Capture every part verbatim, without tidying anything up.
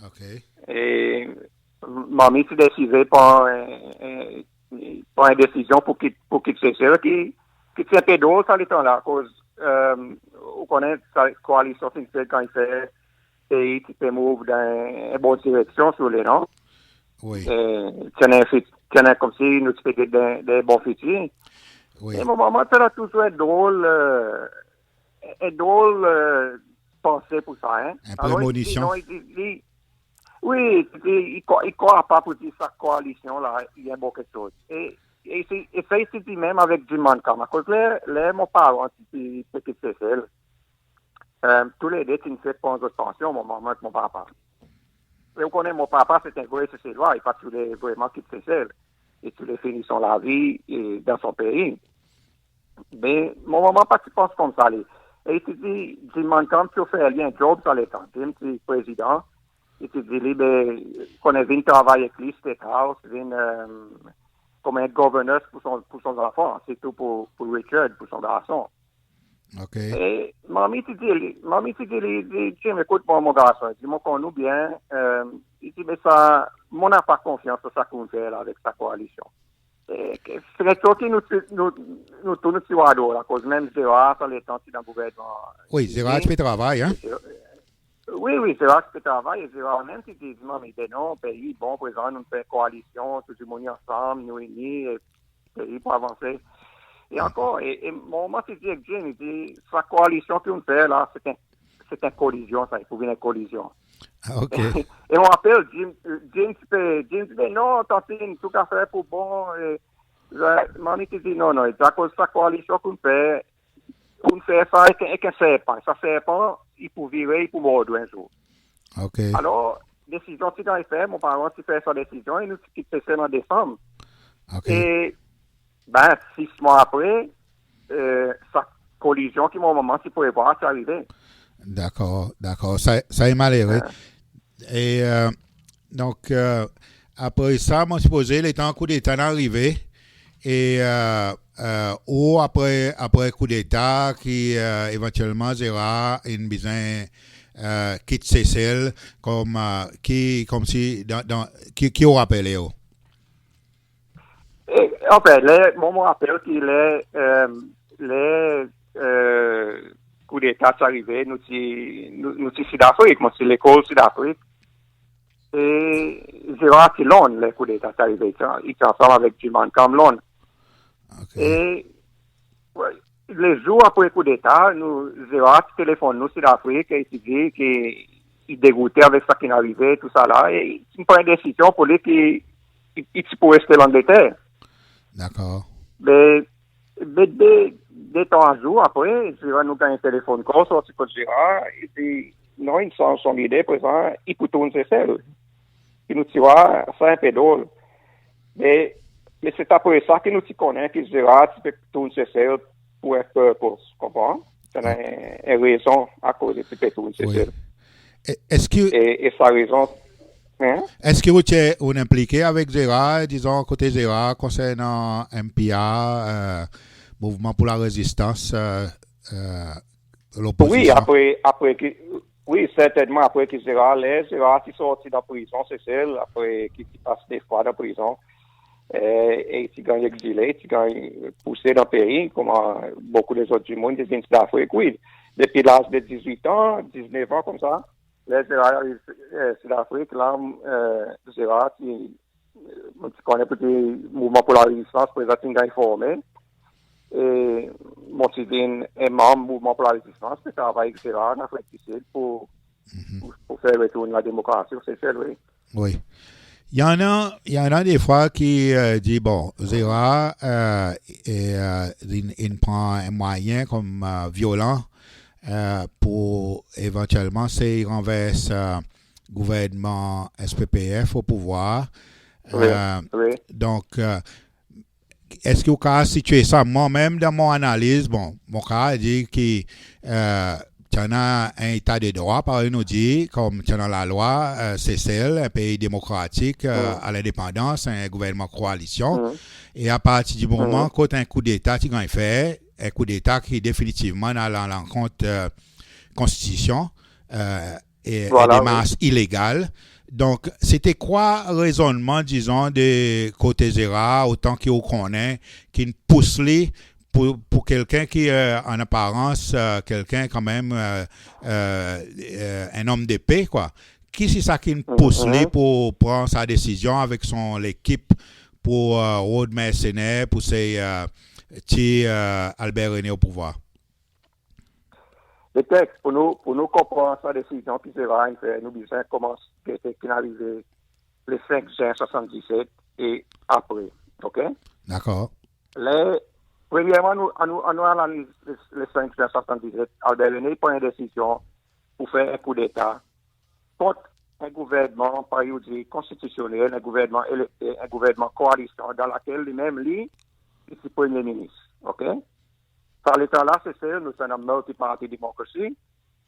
OK. E manmi ti deside pran en, en, pran en desizyon pour kit, pour kit Sesel ki, ki ti en pe drol sa letan la, akoz, ou konnen sa koalisyon Think Tank kan i fer pei ti pe move dan en bon direksyon si ou le, non? Wi. E ti annan, ti annan konmsi nou ti pe get dan, dan en bon fitir. Wi. E mon manman ti annan touzour en drol, e, en drol, e, panse pour sa, en. En premonition. Alor, i dir non, i dir, li, wi, i dir, i krwar, i krwar pa pour dir sa koalisyon la i en bon keksoz. E, e se, e sa i ti dir menm avek Jim Mancham. Akoz ler, ler mon paran ti, ti pe kit Sesel, e, tou le de ti'n pran zot pansyon, mon manman ek mon papa. E ou konnen mon papa se en vre Seselwa, i pa ti oule vreman kit Sesel. I ti oule fini son lavi, e, dan son pei. Me mon manman pa ti panse koumsa li. E i ti dir, Jim Mancham ti ofer li en job sa letan. Jim ti prezidan. I ti dir li, be, konnen vin travay ek li State House, vin, e, konman en governess pour son, pour son zanfan, sirtou pour, pour Richard, pour son garson. OK. E manmi ti dir li, manmi ti dir li, dir, Jim, ekout mwan, mon garson, i dir, mon konn ou byen, e, i dir, me sa, mon napa konfyans dan sa ki ou'n fer la avek sa koalisyon. E, ke, se keksoz ki nou, nou, nou tou nou ti war drol, akoz menm Gerard sa letan ti dan gouvernman. Wi, Gerard ti pe travay, en? Wi, wi, Gerard ti pe travay, e Gerard menm ti dir, manmi, be non, pei bon, prezan nou fer koalisyon, tou dimoun ansanm, nou ini, e pei pou avanse. E ankor, e, e mon manman ti dir ek Jim, i dir, sa koalisyon ki ou'n fer la, se en, se en kolizyon sa, i pou vin en kolizyon. OK. E mon rapel, Jim, Jim ti pe, Jim ti pe, non, tantin, tou sa fer pou bon, e, e, manmi ti dir, non, non, i dir, akoz sa koalisyon ki ou'n fer, ou'n fer sa ek, ek en serpan. Sa serpan, i pou vire, i pou mord ou en zour. OK. Alor, desizyon ti ganny fer, mon paran ti fer sa desizyon, e nou ti kit Sesel an Desanm. OK. E, ben, sis mwan apre, e, sa kolizyon ki mon manman ti prevwar ti arive. Dakor, dakor. Sa, sa i malere. E, e, donk, e, apre sa, mon sipoze, letan koudeta in arive, e, e, e, ou apre, apre koudeta ki, e, evantyelman Gerard in bezwen, e, kit Sesel, konm, e, ki, konmsi, dan, dan, ki, ki ou rapele ou? E, anfen, ler, mon, mon rapel ki ler, e, ler, e, koudeta ti arive, nou ti, nou, nou ti Sidafrik, mon ti lekol Sidafrik. E Gerard ti Lonn ler koudeta ti arive, i ti, i ti ansanm avek Jim Mancham Lonn. OK. E, wi, le zour apre koudeta, nou, Gerard ti telefonn nou Sidafrik e i ti dir ki i degoute avek sa ki'n arive, tousala, e i ti pran desizyon pour li ki i, i ti pou reste Langleter. Dakor. Me, me de, de trwa zour apre, Gerard, nou ganny telefonn ankor, sorti kot Gerard, i dir, non, in sanz son lide, prezan, i pou tourn Sesel. E nou ti war sa en pe drol. Me, me se apre sa ki nou ti konnen ki Gerard ti pe tourn Sesel pour en purpose, konpran? Ti annan en, en rezon akoz i ti pe tourn Sesel. E, eski... E, e sa rezon, en? Eski ou ti, ou enplike avek Gerard, dizon, kote Gerard konsernan M P R, e, Mouvman pour Larezistans, e, e, Lopozisyon. Wi, apre, apre ki, wi, sertennman apre ki Gerard, ler Gerard ti sorti dan prizon Sesel, apre ki ti pas de fwa dan prizon, e, e ti ganny egzile, ti ganny pouse dan pei, konman bokou lezot dimoun ti vin Sidafrik, wi. Depi laz de dizwit an, diznef an konmsa, ler Gerard ariv, e, Sidafrik, la, e, Gerard ti mon ti konnen pour dir Mouvman pour Larezistans prezan ti'n ganny formen. E mon ti vin en manm Mouvman pour Larezistans, pe travay ek Gerard an Afrik di Sid pour, pour, pour fer retourn lademokrasi o Sesel, wi. Wi. I annan, i annan de fwa ki, e, dir, bon, Gerard, e, e, e, in, in pran en mwayen konm, e, vyolan, e, pour evantyelman sey ranvers, e, gouvernman S P P F o pouvwar. Wi, e, wi. Donk, e, eski ou kapab sitye sa? Mwan menm, dan mon analiz, bon, mon kapab dir ki, e, ti annan en eta de drwa, parey nou dir, konm ti annan lalwa, e, Sesel, en pei demokratik, e, a lendepandans, en gouvernman koalisyon. E apartir di moman kot en koudeta ti ganny fer, en koudeta ki definitivman al alankont, e, konstitisyon, e, e, en demars ilegal. Donk, se ti kwa rezonnman, dizon, de kote Gérard, otan ki ou konnen, ki'n pous li pour, pour kelkenn ki, e, an aparans, e, kelkenn kanmenm, e, e, e, en om de pe, kwa. Ki se sa ki'n pous li pour pran sa desizyon avek son lekip pour, e, rod mersener pour se, e, tir, e, Albert René o pouvwar? Letan, pour nou, pour nou konpran sa desizyon ki Gérard in fer, nou bezwen konmans gete ki'n arive le senk zen swasanndiset e apre, oke? Dakor. Le, premyerman, nou, annou, annou analiz le, le senk zen swasanndiset. Albert René pran en desizyon pour fer en koudeta kont en gouvernman, parey ou dir, konstitisyonnel, en gouvernman ele-, en gouvernman koalisyon dan lakel li menm li, li ti premye minis, oke? Sa letan la, Sesel, nou ti annan multi-party democracy,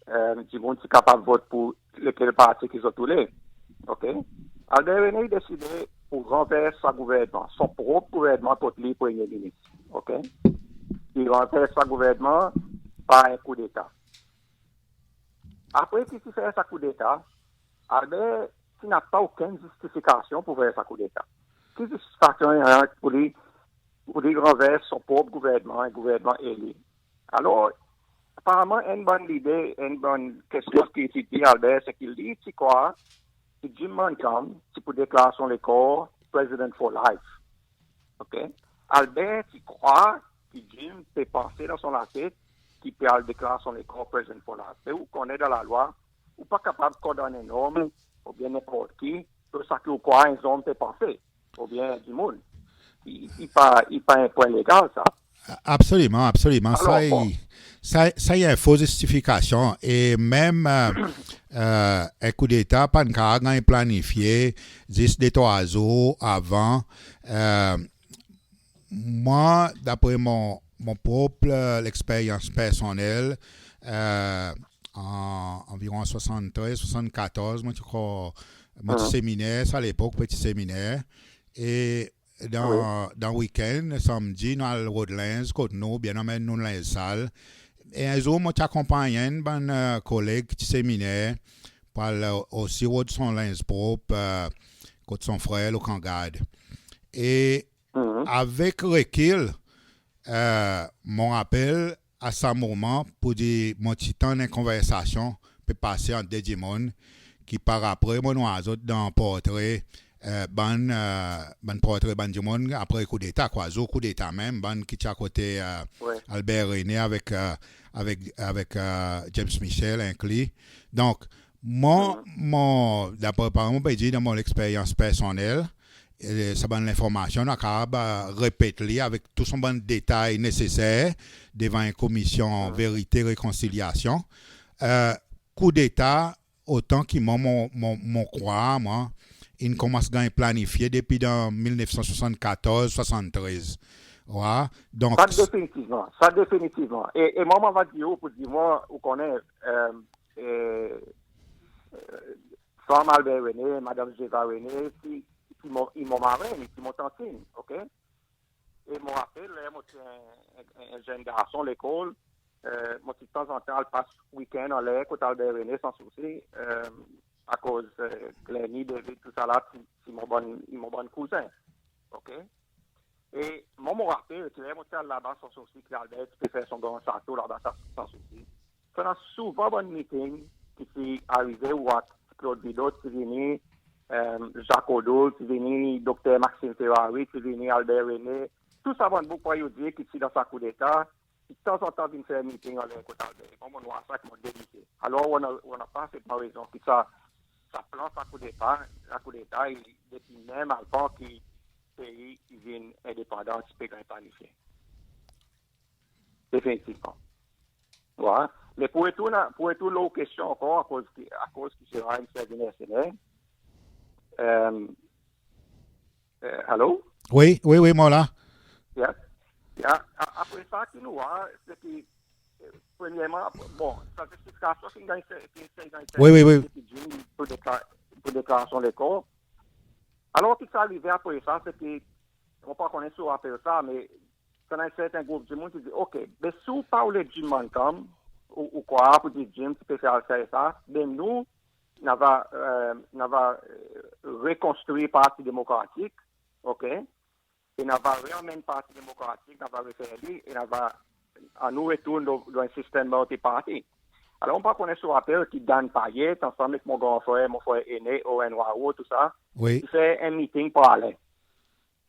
e, dimoun ti kapab vot pour lekel parti ki zot oule, oke? Albert René i deside pour ranvers sa gouvernman, son prop gouvernman kot li premye minis, oke? I ranvers sa gouvernman par en koudeta. Apre ki ti fer sa koudeta, Albert ti napa okenn zistifikasyon pour fer sa koudeta. Ki zistifikasyon i annan pour li, pour li ranvers son prop gouvernman, en gouvernman eli? Alor, aparamman, enn bann lide, enn bann keksoz ki ti dir Albert, se ki li ti krwar ki Jim Mancham ti pou deklar son lekor President for Life. Oke? Albert ti krwar ki Jim pe panse dan son latet ki pe al deklar son lekor President for Life. Me ou konnen dan lalwa, ou pa kapab kondann en nonm oubyen nenport ki lo sa ki ou krwar en zonm pe panse oubyen dimoun. I, i pa, i pa en pwen legal, sa. Absoliman, absoliman. Alor, sa, bon, i, sa, sa i en fo zistifikasyon. E menm, e, e, en koudeta pa'n kapab ganny planifye zis de trwa zour avan. E, mwan, dapre mon, mon prop, e, leksperyans personnel, e, an, anviron swasanntrez, swasannkatorz, mon ti ankor, mon ti seminer, sa lepok, peti seminer. E dan, dan wikenn, sanmdi, nou al rod lenz kot nou, oubyen nou anmenn nou lenz sal. E en zour, mon ti akonpanny enn bann, e, koleg ki ti seminer, pour al, e, osi rod son lenz prop, e, kot son frer lo Kan Gard. E avek rekil, e, mon rapel a sa moman pour dir mon ti tann en konversasyon pe pase ant de dimoun ki par apre mon'n war zot dan portre, e, bann, e, bann portre bann dimoun apre koudeta, kwa, zour koudeta menm, bann ki ti akote, e, Albert René avek, e, avek, avek, e, James Michel enkli. Donk, mon, mon, dapre parey mon pe dir, dan mon leksperyans personnel, e, sa bann lenformasyon, nou a kapab, e, repet li avek tou son bann detay neseser devan en komisyon verite, rekonsilyasyon. E, koudeta, otan ki mwan, mon, mon, mon krwar, mwan, in konmans ganny planifye depi dan mil nef san swasannkatorz, swasanntrez. Wa, donk, sa definitivman, sa definitivman. E, e mwan, mon ava dir ou, pour dir mwan, ou konnen, e, e, e, fanm Albert René, Madanm Jeva René, ti, ti mon, i mon marenn, i ti mon tantin, oke? E mon rapel, ler mon ti en, en, en zenn garson lekol, e, mon ti tanzantan al pas wikenn anler kot Albert René san sousi, e, akoz, e, Glenny, David, tousala, ti, ti mon bann, i mon bann kouzen. Oke? E mwan, mon rapel ki ler mon ti al laba san sousi, ki Albert ti pe fer son gran sato laba san, san sousi. Ti annan souvan bann meeting ki ti arive, ou war Claude Bidot ti vini, e, Jacques Odoul ti vini, Dokter Maxime Ferrari ti vini, Albert René, tou sa bann boug, parey ou dir, ki ti dan sa koudeta, ki tanzantan vin fer meeting anler kot Albert. Mwan, mon war sa ek mon de lizye. Alor, ou annan, ou annan parfetman rezon ki sa, sa plan sa koudeta, sa koudeta, i depi menm avan ki pei i vin endepandan, ti pe ganny planifye. Definitivman. Wa. Me pour retourn, pour retourn lo ou kestyon ankor, akoz ki, akoz ki Gérard in fer vin mersener. E, e, hello? Wi, wi, wi, mon la. Ya. Ya. A-, apre sa, ki nou war, se ki, e, premyerman, bon, sa zistifikasyon ki ganny fer, ki ganny fer, wi, wi, wi, ki Jim pou dekla-, pou deklar son lekor. Alor, ki sa arive apre sa, se ki, mon pa konnen si ou rapel sa, me ti annan serten group dimoun ki dir, oke, be si ou pa oule Jim Mancham, ou, ou krwar pour dir Jim ti pe fer al fer sa, be nou, nou ava, e, nou ava, e, rekonstri Parti Demokratik, OK? E nou ava re-anmenn Parti Demokratik, nou ava refer li, e nou ava annou retourn dan, dan en sistenm multi-party. Alor, mon pa konnen si ou rapel ki Dan Payet, ansanm ek mon gran frer, mon frer ene, Owen Hoareau, tou sa, i fer en meeting Praslin.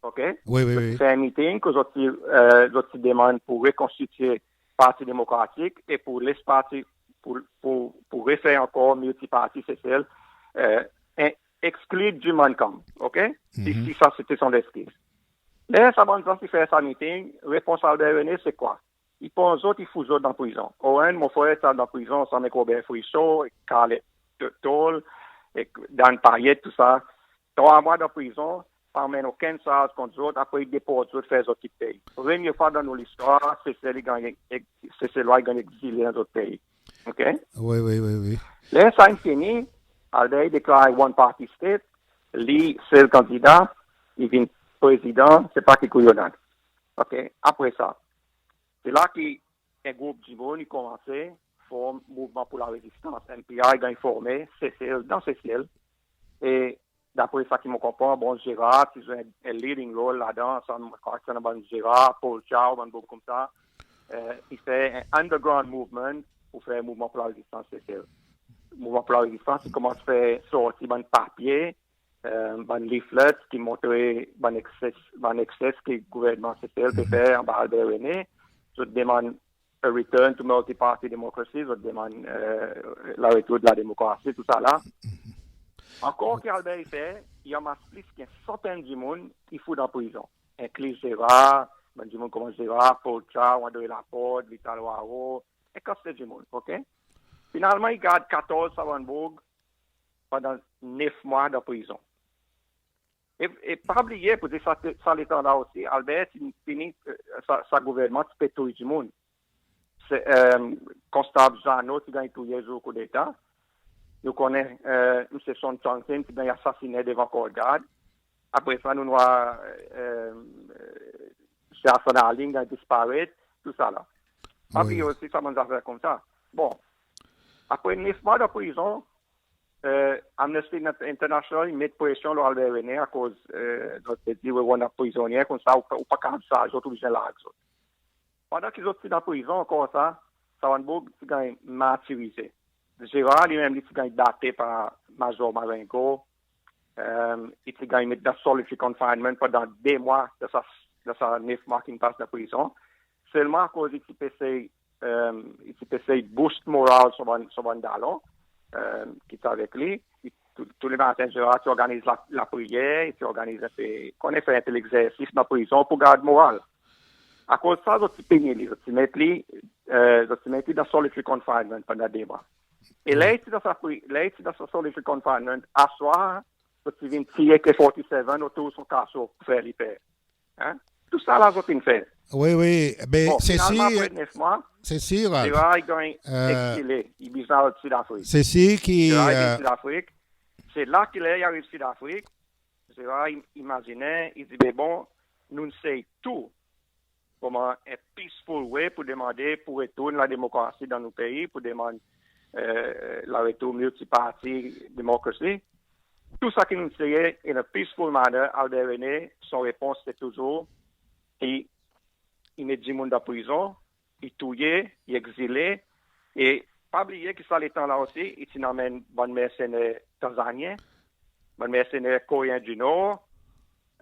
OK? Zot ti fer en meeting, kot zot ti, e, zot ti demann pour rekonstitye Parti Demokratik e pour les parti, pour, pour, pour refer ankor multi-party Sesel, e, en, ekskli Jim Mancham, OK? Si, si sa se ti son leskiz. Ler sa bann zan ti fer sa meeting, repons Albert René se kwa? I pran zot, i fout zot dan prizon. Owen, mon frer, ti al dan prizon, ansanm ek Robert Frichot, ek Carlette Tol, ek Dan Payet, tou sa. Trwa mwan dan prizon, pa anmenn okenn sarz kont zot, apre i deport zot, fer zot kit pei. Premye fwa dan nou listwar, Sesel i ganny, Seselwa i ganny egzile dan zot pei. OK? Wi, wi, wi, wi. Ler sa in fini, Albert i deklar one party state, li sel kandida, i vin prezidan, se pa ki kouyonnad. OK? Apre sa, se la ki en group dimoun i konmanse form Mouvman pour Larezistans, M P R, i ganny forme, Sesel, dan Sesel. E dapre sa ki mon konpran, bon, Gérard ti zwe en, en leading role ladan, sa, mon krwar ki sa bann Gérard, Paul Chow, bann boug koumsa, e, i fer en underground movement pour fer Mouvman pour Larezistans Sesel. Mouvman pour Larezistans i konmans fer sorti bann papye, e, bann leaflet ki montre bann ekses, bann ekses ki gouvernman Sesel pe fer anba Albert René. Zot demann a return to multi-party democracy, zot demann, e, laretour de la demokrasi, tou sa la. Ankor ki Albert i fer, i anmas plis ki en santenn dimoun, i fout dan prizon. Enkli Gérard, bann dimoun konman Gérard, Paul Chow, André Laporte, Vital Hoareau, en kantite dimoun, OK? Finalman, i gard katorz sa bann boug pandan nef mwan dan prizon. E, e pa bliye, pour dir sa, sa letan la osi, Albert ti fini, e, sa, sa gouvernman ti pe touy dimoun. Se, e, Konstab Jeannot ti ganny touye zour koudeta. Nou konnen, e, Msye Son Chong-sin ti ganny asasinen devan kordgard. Apre sa, nou'n war, e, e, Msye Hassan Ali ganny disparet, tou sa la. Pa bliye osi sa bann zafer koumsa. Bon, apre nef mwan dan prizon, e, Amnesty International i met presyon lo Albert René akoz, e, zot pe dir, we, ou annan prizonyen koumsa, ou pa, ou pa kapab sarz zot, ou bezwen larg zot. Pandan ki zot ti dan prizon ankor sa, sa bann boug ti ganny martirize. Gérard li menm li ti ganny bate par Major Marengo, e, i ti ganny met dan solitary confinement pandan de mwan dan sa, dan sa nef mwan ki'n pas dan prizon. Selman akoz i ti pe sey, e, i ti pe sey boost moral son bann, son bann dalon, e, ki ti avek li. I, tou, tou le maten Gérard ti organiz la, lapriyer, i ti organiz en pe, konnen, fer en pe legzersis dan prizon pour gard moral. Akoz sa, zot ti pini li, zot ti met li, e, zot ti met li dan solitary confinement pandan de mwan. E ler i ti dan sa pri-, ler i ti dan sa solitary confinement, aswar, zot ti vin tir AK forty-seven otour son kaso pour fer li per. En? Tou sa la zot in fer. Wi, wi, be, bon, se finalman, sir, apre nef mwan, se sir, Ralph, Gérard i ganny, e, egzile, i bezwen al Sidafrik. Se sir ki, Gérard i vin, e, Sidafrik. Se la ki ler i ariv Sidafrik, Gérard i, imazinen, i dir, be bon, nou'n sey tou konman en peaceful way pour demande pour retourn lademokrasi dan nou pei, pour demann, e, laretour multi-party democracy. Tou sa ki nou'n seye in a peaceful manner, Albert René, son repons se touzour i, i met dimoun dan prizon, i touye, i egzile, e pa bliye ki sa letan la osi, i ti'n anmenn bann mersener Tanzanyen, bann mersener Koreen di Nor,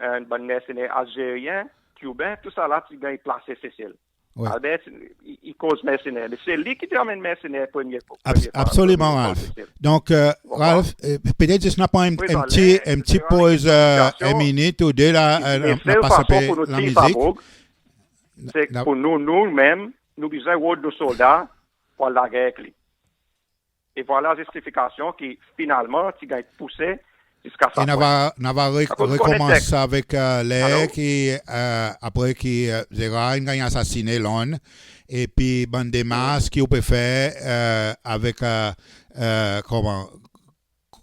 e bann mersener Alzeryen, Kiben, tou sa la ti ganny plase Sesel. Wi. Albert, i, i koz mersener. Me se li ki ti anmenn mersener premye fwa, premye fwa, absoliman, premye fwa, Ralph. Donk, e, Ralph, e, petet zis nou pran en, en pti, en pti poz, e, en minit ou de la, e, nou pas en pe lamizik. Se pour nou, nou menm, nou bezwen rod nou solda pour al lager ek li. E vwala zistifikasyon ki finalman ti ganny pouse ziska sa pwen. E nou ava, nou ava re-, rekonmans avek, e, ler ki, e, apre ki, e, Gérard in ganny asasinen, Lon, epi bann demars ki ou pe fer, e, avek, e, e, konman,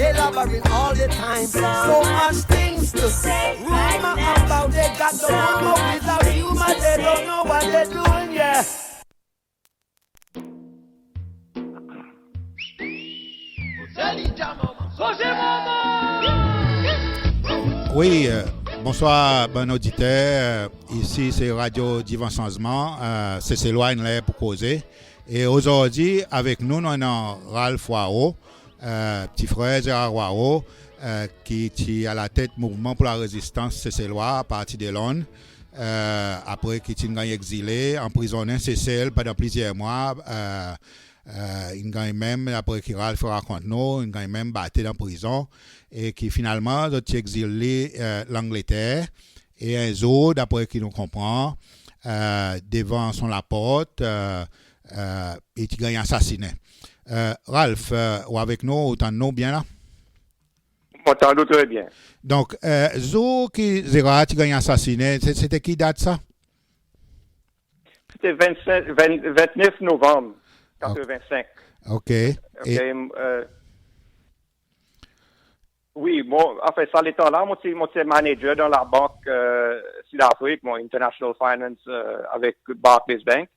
Elaborating all the time. So much things to say. Rumor about they got the rumor without humor. They don't know what they're doing, yeah. Wi, e, bonswar bann oditer. E, isi se Radio Divan Sanzman, e, Seselwa in ler pour koze. E ozordi avek nou, nou annan Ralph Hoareau, e, pti frer Gérard Hoareau, e, ki ti alatet Mouvman pour Larezistans Seselwa, Parti de Lond, e, apre ki ti'n ganny egzile, anprizonnen Sesel pandan plizyer mwa, e, e, in ganny menm, apre ki Ralph rakont nou, in ganny menm bate dan prizon, e ki finalman zot ti egzil li, e, Langleter, e en zour, dapre ki nou konpran, e, devan son laport, e, e, i ti ganny asasinen. E, Ralph, e, ou avek nou, ou tann nou byen la? Mon tann ou tre byen. Donk, e, zour ki Gérard ti ganny asasinen, se, se te ki dat sa? Se te vennsenk, venn, vennef Novanm katrevensenk. Ok. Ok, e, wi, mon, anfen, sa letan la, mon ti, mon ti manager dan labank, e, Sid Afrik, mon International Finance, e, avek Barclays Bank.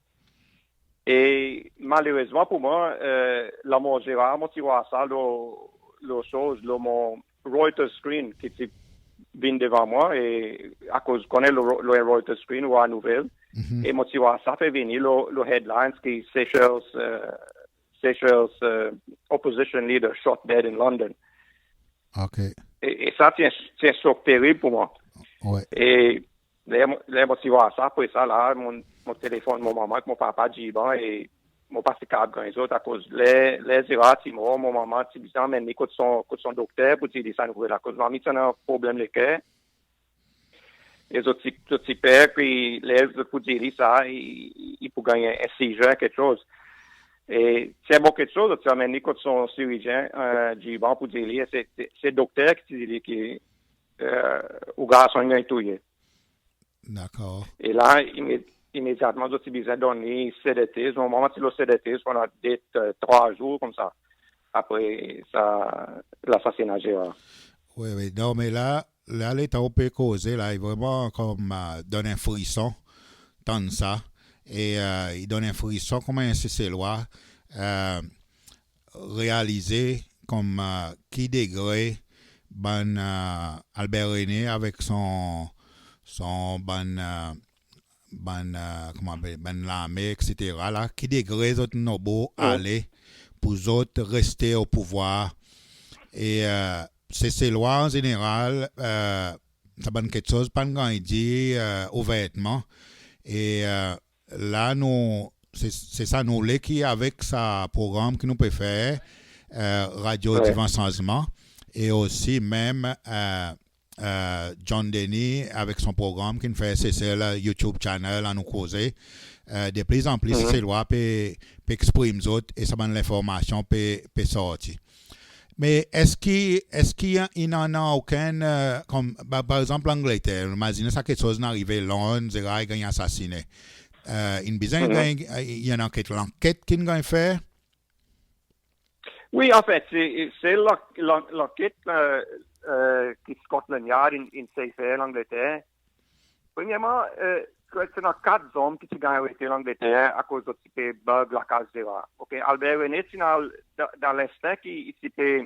E malerezman pour mwan, e, lanmor Gérard, mon ti war sa lo, lo soz, lo mon Reuters screen ki ti vin devan mwan, e akoz konnen lo, lo Reuters screen ou war nouvel, e mon ti war sa pe vini lo, lo headlines ki Seychelles, uh, Seychelles, uh, opposition leader shot dead in London. OK. E, e sa ti en, ti en sok terib pour mwan. Wi. E ler mon, ler mon ti war sa, apre sa la, mon, mon telefonn mon manman ek mon papa Jiban, e mon pa ti kapab ganny zot akoz ler, ler Zera ti mor, mon manman ti bezwen anmenn li kot son, kot son dokter pour dir li sa nouvel, akoz manmi ti annan problenm leker. E zot ti, zot ti per ki ler zot pou dir li sa, i, i, i pou ganny en seizure, keksoz. E se bon keksoz, zot ti anmenn li kot son sirizyen, uh, Jiban, pour dir li, se, se, se dokter ki ti dir li ki, uh, ou garson in ganny touye. Dakor. E la, ime-, imedyatman, zot ti bezwen donn li sedatives. Mon manman ti lo sedatives pandan de, uh, trwa zour koumsa. Apre sa, lasasina Zera. Wi, wi. Non, me la, la letan ou pe koze la, i vreman konm, uh, donn en frison, tann sa. E, uh, i donn en frison konman en Seselwa, uh, realize konm, uh, ki degre bann, uh, Albert René avek son, son bann, uh, bann, uh, koman apel, bann larme, et cetera la, ki degre zot in obo ale pour zot reste o pouvwar. E, uh, Seselwa an zeneral, uh, sa bann keksoz pa'n ganny dir, uh, ouvertman. E, uh, la nou, se, se sa nou le ki avek sa progranm ki nou pe fer, uh, Radio Divan Sanzman, e osi menm, uh, uh, John Denis avek son progranm ki'n fer Sesel YouTube channel, Annou Koze. Uh, de pli an pli Seselwa pe, pe eksprim zot e sa bann lenformasyon pe, pe sorti. Me eski, eski i annan okenn, uh, konm, ba, par egzanp, Langleter, imazinen sa keksoz in arive Lond, Zera i ganny asasinen. Uh, in bezwen ganny, uh, i annan kek lanket ki'n ganny fer? Wi, anfet, se, se lan-, lan-, lanket, uh, uh, ki Scotland Yard in, in esey fer Langleter. Premyerman, uh, ti annan kat zonm ki ti ganny arete Langleter akoz zot ti pe bug lakaz Zera. OK, Albert René ti annan, dan, dan lensten ki i ti pe,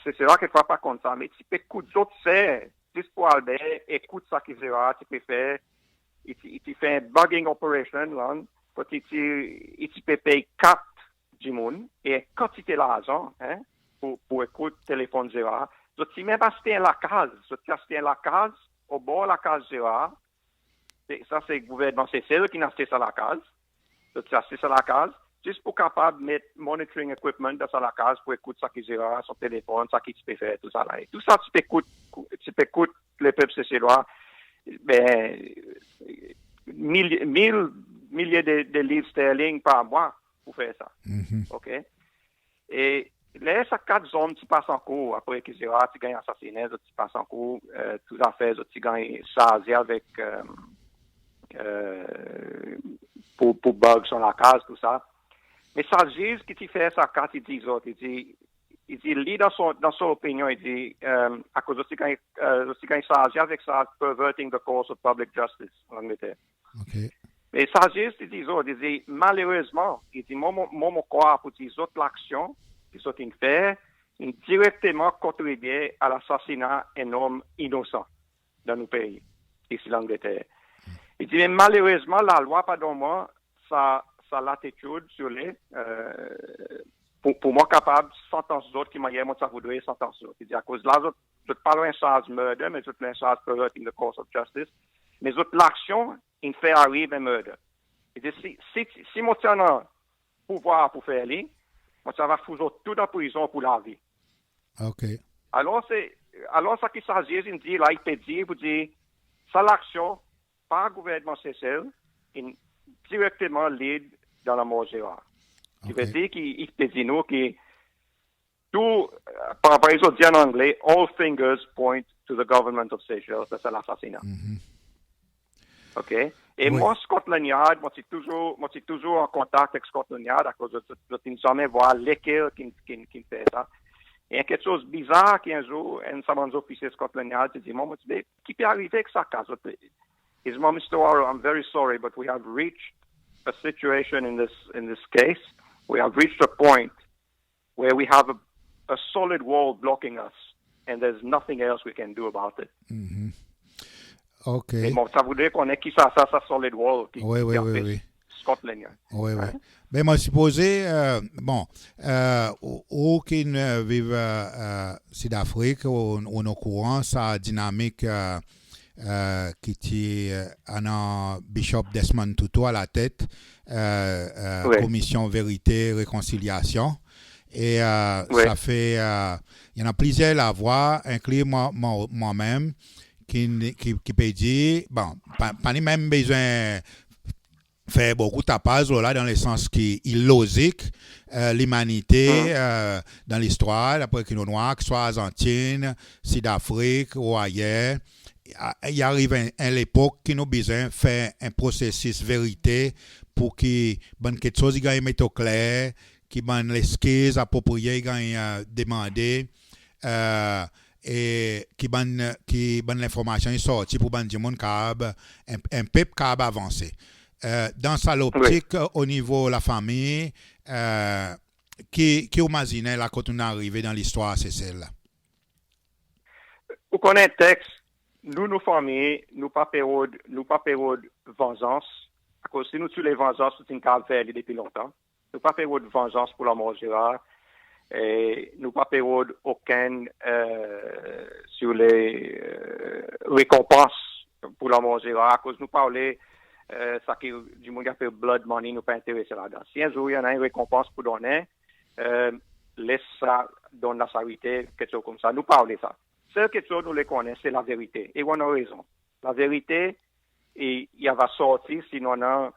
Seselwa kekfwa pa konn sa, me i ti pe kout zot ser, zis pour Albert ekout sa ki Zera ti pe fer. I ti, i ti fer en bugging operation la, kot i ti, i ti pe pey kat dimoun, e kantite larzan, en, pour, pour ekout telefonn Zera. Zot ti menm aste en lakaz, zot ti aste en lakaz obor lakaz Zera. Se, sa se gouvernman Sesel ki'n aste sa lakaz. Zot ti aste sa lakaz, zis pour kapab met monitoring equipment dan sa lakaz pour ekout sa ki Zera, son telefonn, sa ki ti pe fer, tou sa la. E tou sa ti pe kout, ti pe kout lepep Seselwa, ben, mil, mil, milye de, de liv sterling par mwan pour fer sa. OK? E ler sa kat zonm ti pas ankour, apre ki Zera ti ganny asasinen, zot ti pas ankour, eh, tou zafer, zot ti ganny sarze avek, eh, eh, pour, pour bug son lakaz, tou sa. Me sa ziz ki ti fer sa ka, i dir zot, i dir, i dir li dan son, dan son lopinyon, i dir, eh, akoz zot ti ganny, eh, zot ti ganny sarze avek sa perverting the course of public justice, an Angleter. OK. Me sa ziz ti dir zot, i dir, malerezman, i dir, mwan, mwan, mwan mon krwar pour dir zot laksyon ki zot in fer, in direkteman kontribye a lasasina en nonm inosan dan nou pei, isi Langleter. I dir, me malerezman, lalwa pa donn mwan sa, sa latitid, si ou le, eh, pour, pour mwan kapab santans zot ki mannyer mon ti a voudre santans zot. I dir, akoz la zot, zot pa lo en sarz murder, me zot lo en sarz perverting the course of justice. Me zot laksyon in fer ariv en murder. I dir, si, si, si mon ti annan pouvwar pour fer li, mon ti ava fout zot tou dan prizon pour lavi. OK. Alor se, alor sa ki sa ziz in dir la, i pe dir pour dir, sa laksyon par gouvernman Sesel in direkteman lead dan lanmor Zera. Ki ve dir ki, i pe dir nou ki tou, eh, par, par egzanp, zot dir an angle, all fingers point to the government of Seychelles, dan sa lasasina. OK? E mwan, Scotland Yard, mon ti touzour, mon ti touzour an kontak avek Scotland Yard, akoz zot, zot, zot in zanmen vwar lekel ki'n, ki'n, ki'n fer sa. E en keksoz bizar ki en zour, enn sa bann zofisye Scotland Yard ti dir mwan, mon ti, me ki pe arive ek sa ka? Zot, i dir mwan, Mister Waro, I'm very sorry, but we have reached a situation in this, in this case. We have reached a point where we have a a solid wall blocking us, and there's nothing else we can do about it. OK. E mon sa voudre konnen ki sa, sa, sa solid wall ki, ki anpes Scotland. Wi, wi. Ben mon sipoze, bon, ou ki'n viv Sid Afrik, ou'n okouran sa dinamik ki ti annan Bishop Desmond Tutu alatet Komisyon Verite Rekonsilyasyon. E sa fer i annan plizyer lavwa, enkli mwan menm, ki, ki pe dir, bon, pa, pa ni menm bezwen fer bokou tapaz lo la, dan lesans ki i lozik limanite dan listwar, dapre ki nou'n war, ki swa Arzantin, Sid Afrik ou ayer, i ariv en, en lepok ki nou bezwen fer en prosesis verite pour ki bann keksoz i ganny met o kler, ki bann leskiz apropriye i ganny demande, e ki bann, ki bann lenformasyon i sorti pour bann dimoun kapab, en, en pep kapab avanse. Dan sa loptik, o nivo lafanmir, ki, ki ou mazinen la kot nou'n arive dan listwar Sesel la? Ou konnen teks, nou, nou fanmir, nou pa pe rod, nou pa pe rod vanzans, akoz si nou ti oule vanzans, nou ti'n kapab fer li depi lontan. Nou pa pe rod vanzans pour lanmor Zerar, e nou pa pe rod okenn, si ou le, rekonpans pour lanmor Zerar, akoz nou pa oule sa ki dimoun i apel blood money, nou pa enterese ladan. Si en zour i annan en rekonpans pour donnen, les sa donn lasarite, keksoz koumsa, nou pa oule sa. Sel keksoz nou le konnen, se laverite. E ou annan rezon. Laverite, i, i ava sorti si nou annan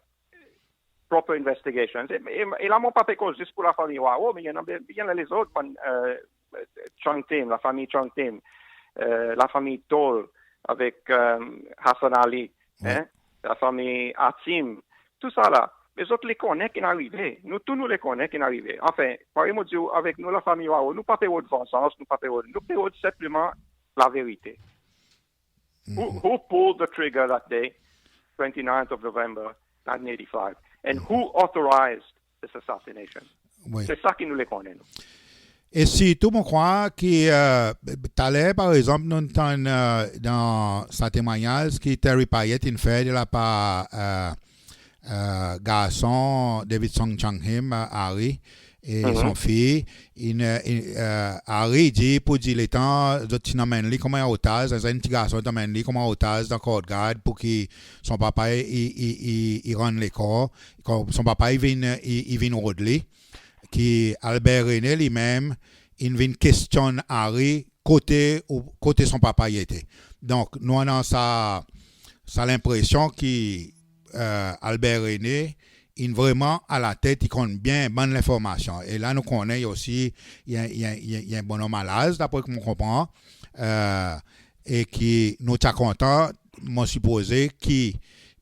proper investigations. E, e, e la mon pa pe koz zis pour lafanmir Hoareau, me i annan, i annan lezot, bann Chang Tim, lafanmir Chang Tim, lafanmir Tol avek Hassan Ali, lafanmir Hatim, tou sa la. Me zot le konnen ki'n arive. Nou tou nou le konnen ki'n arive. Anfen, parey mon dir ou, avek nou lafanmir Hoareau, nou pa pe rod vanzans, nou pa pe rod, nou pe rod senpleman laverite. Who, who pulled the trigger that day, twenty-ninth of November nineteen eighty-five, and who authorized this assassination? Se sa ki nou le konnen, nou. E sirtou mon krwar ki taler, par egzanp, nou'n tann dan sa temwanyaz ki Terry Payet in fer de lapar garson David Song Chang Him, Harry, e son fiy, in, Harry i dir pour dir letan zot ti'n anmenn li konman otaz, sa en ti garson in anmenn li konman otaz dan Courtyard pour ki son papa i, i, i, i rann lekor, son papa i vin, i, i vin rod li, ki Albert René li menm in vin kestyonn Harry kote, kote son papa i ete. Donk nou annan sa, sa lenpresyon ki Albert René in vreman alatet, i konn byen bann lenformasyon. E la nou konnen i osi, i, i, i, i en bonnonm alaz, dapre ki mon konpran, e ki nou ti a kontan, mon sipoze ki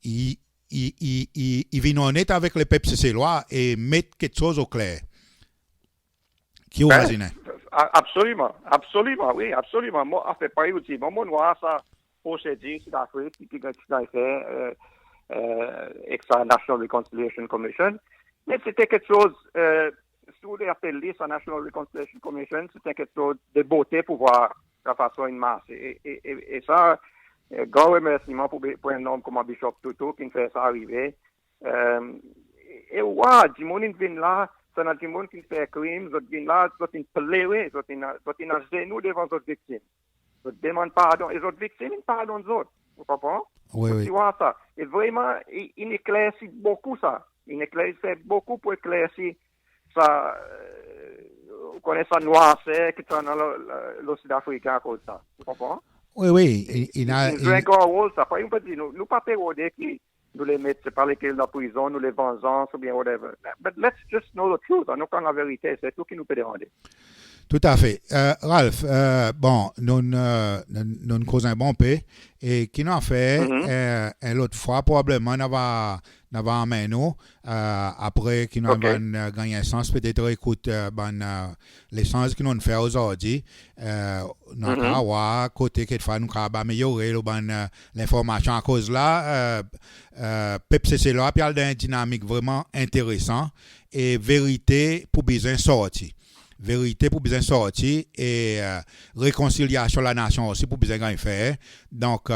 i, i, i, i, i vin onnet avek lepep Seselwa e met keksoz okler. Ki ou mazinen? Absoliman, absoliman, wi, absoliman. Mon, anfen, parey ou dir, mon, mon war sa prosedir Sid Afrik ki, ki, ki ganny fer ek sa National Reconciliation Commission. Me se ti en keksoz, si ou le apel li sa National Reconciliation Commission, se ti en keksoz de bote pour war lafason in marse. E, e, e, e sa, gran remersiman pour, pour en nonm konman Bishop Tutu ki'n fer sa arive. E ou war, dimoun in vin la, sa annan dimoun ki'n fer krim, zot vin la, zot in plere, zot in, zot in azenou devan zot viktim. Zot demann pardon, e zot viktim in pardonn zot. Ou konpran? Wi, wi. Ou war sa. E vreman, i, in eklersi bokou sa. In eklersi bokou pour eklersi sa, ou konnen sa nwaser ki ti annan lo, lo, lo Sid Afriken akoz sa. Ou konpran? Wi, wi. I, i, in zwe en gran rol sa. Parey mon pe dir, nou, nou pa pe rode ki nou le met, se pa lekel dan prizon, nou le vanzans oubyen whatever. But let's just know the truth, annou konn laverite, se tou ki nou pe demande. Toutafe. Ralph, bon, nou, nou, nou'n koz en bon pe, e ki nou a fer, en lot fwa probableman nou ava, nou ava anmenn ou, apre ki nou ava ganny en sans petet reekout bann lesanz ki nou'n fer ozordi, nou a war kote kekfwa nou kapab amelyore lo bann lenformasyon, akoz la pep Seselwa pe al dan en dinamik vreman enteresan e verite pou bezwen sorti. verite pou bezwen sorti e rekonsilyasyon lanasyon osi pou bezwen ganny fer. Donk,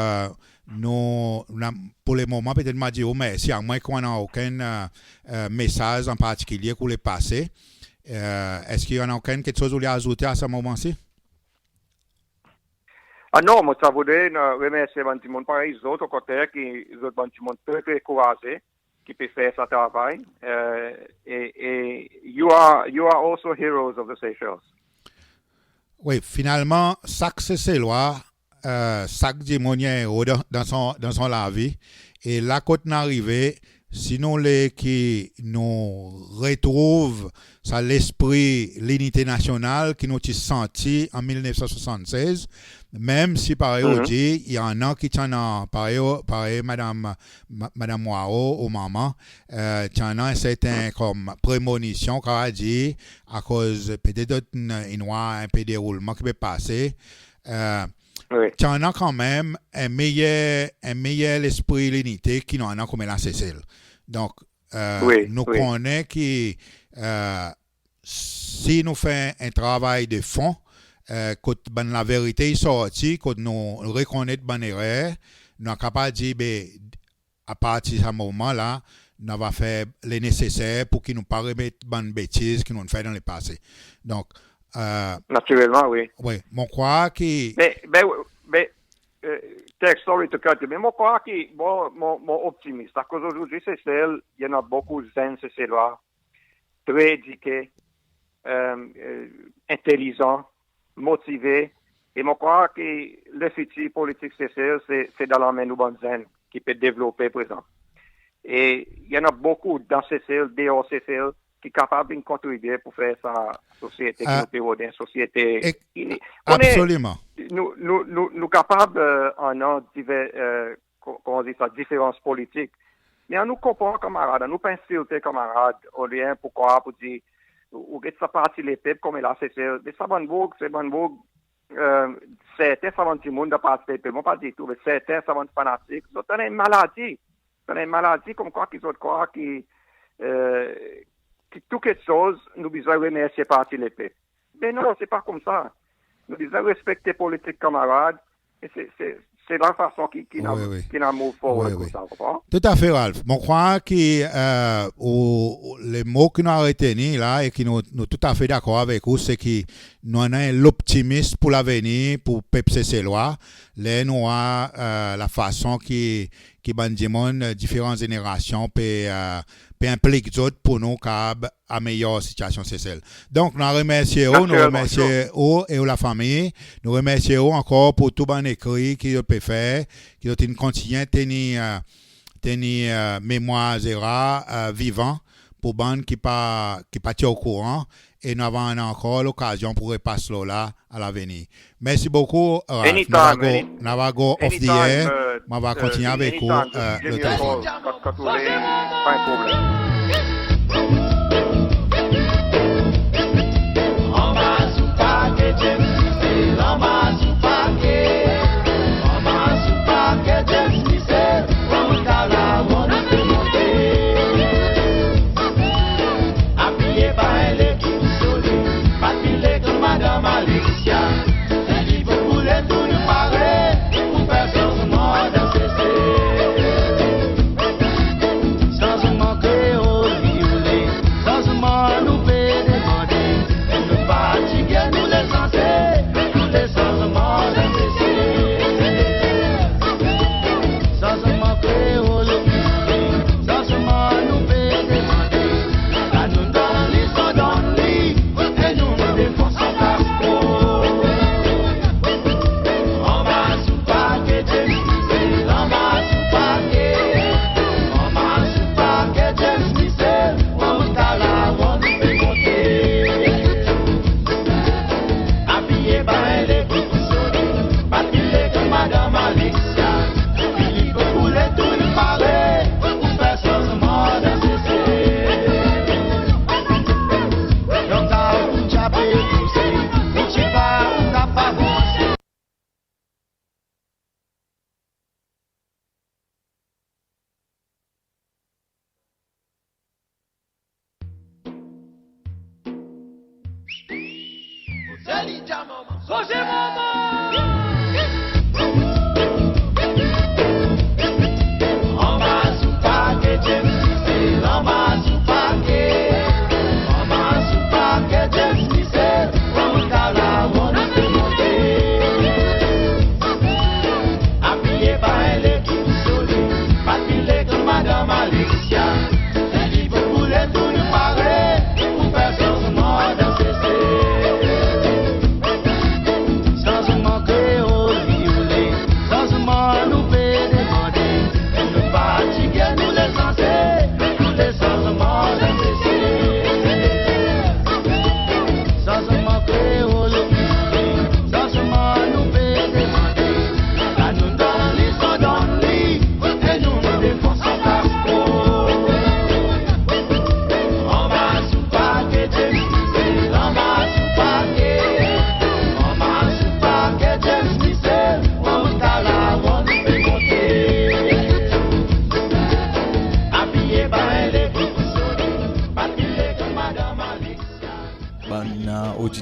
nou, pou le moman, petet mon a dir ou mersi, amwen ki ou annan okenn mesaz an partikilye ki ou le pase. Eski ou annan okenn keksoz ou le azoute a sa moman si? A non, mon ti a voudre remersye bann dimoun parey zot, okontrer ki zot bann dimoun tre, tre kouraze ki pe fer sa travay. E, e you are, you are also heroes of the Seychelles. Wi, finalman, sak Seselwa, sak dimoun i en ero dan, dan son, dan son lavi. E la kot nou arive, si nou le ki nou retrouv sa lespri linite nasyonal ki nou ti santi an mil nef san swasann-sez, menm si parey ou dir, i annan ki ti annan, parey, parey madanm, madanm Wao ou manman, ti annan en serten konm premonisyon, kapab dir, akoz petet zot in war en pe deroulman ki pe pase. Ti annan kanmenm en meyer, en meyer lespri linite ki nou annan konmela Sesel. Donk, nou konnen ki si nou fer en travay de fon, kot bann laverite i sorti, kot nou rekonnet bann erer, nou a kapab dir, be, apartir sa moman la, nou ava fer le neseser pour ki nou pa remet bann betiz ki nou'n fer dan lepase. Donk, Natirelman, wi. Wi, mon krwar ki... Me, be, be, Tex, sorry to cut you, me mon krwar ki, bon, mon, mon optimis. Akoz ozordi Sesel, i annan bokou zenn Seselwa, tre edike, entelizan, motive, e mon krwar ki lefitir politik Sesel se, se dan lanmen nou bann zenn ki pe devlope prezan. E i annan bokou dan Sesel, deor Sesel, ki kapab vin kontribye pour fer sa sosyete ki nou pe rod, en sosyete ini. Absoliman. Nou, nou, nou, nou kapab annan diver, koman dir sa, diferans politik. Me annou konpran kanmarad, annou pa ensilte kanmarad, olye pour krwar pour dir, ou get sa Parti Lepep konmela Sesel, be sa bann boug, se bann boug, serten sa bann dimoun dan Parti Lepep, mon pa dir tou, me serten sa bann fanatik, zot annan en maladi. Zot annan en maladi konmkwa ki zot krwar ki, ki tou keksoz nou bezwen remersye Parti Lepep. Me non, se pa koumsa. Nou bezwen respekte politik kanmarad, e se, se, se lafason ki, ki nou a, ki nou a move forward koumsa, ou konpran? Toutafe, Ralph. Mon krwar ki, ou, le mo ki nou a retenir la e ki nou, nou toutafe dakor avek ou, se ki nou annan loptimis pour lavenir pour pep Seselwa. Ler nou war lafason ki, ki bann dimoun diferan zenerasyon pe, pe enplik zot pour nou kapab amelyor sitiasyon Sesel. Donk, nou a remersye ou, nou remersye ou e ou lafanmir. Nou remersye ou ankor pour tou bann ekri ki zot pe fer, ki zot in kontinyen tenir, tenir memwar Zera vivan pour bann ki pa, ki pa ti okouran, e nou ava annan ankor lokazyon pour repas lo la a lavenir. Mersi bokou, Ralph. Nou ava go, nou ava go off the air, mon ava kontinyen avek ou lo telefon.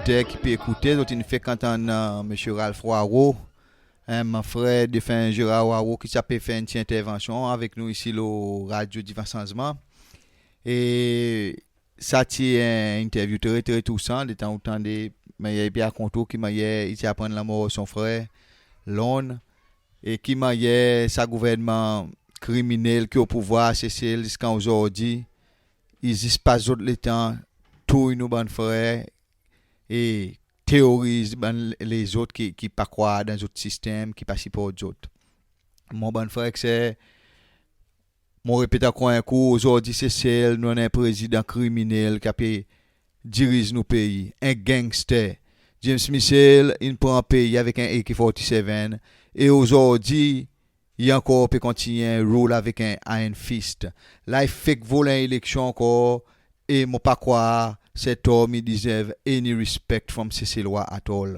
Ter ki pe ekoute, zot in fek antann, e, Msye Ralph Hoareau, e, mon frer defen Gérard Hoareau ki ti a pe fer en pti entervansyon avek nou isi lo Radio Divan Sanzman. E sa ti en entervyou tre, tre tousan, letan ou tande mannyer i pe rakont ou ki mannyer i ti aprann lanmor son frer, Lon, e ki mannyer sa gouvernman kriminel ki o pouvwar Sesel ziska ozordi, i zis pas zot letan touy nou bann frer e teroriz bann lezot ki, ki pa krwar dan zot sistenm, ki pa siport zot. Mon bann frer ek ser, mon repet ankor en kou, ozordi Sesel, nou annan en prezidan kriminel ki ape diriz nou pei, en gangster. James Michel in pran pei avek en A K forty-seven, e ozordi, i ankor pe kontinyen rule avek en iron fist. La i fek vol en eleksyon ankor, e mon pa krwar Sir Tom i deserve any respect from Seselwa at all.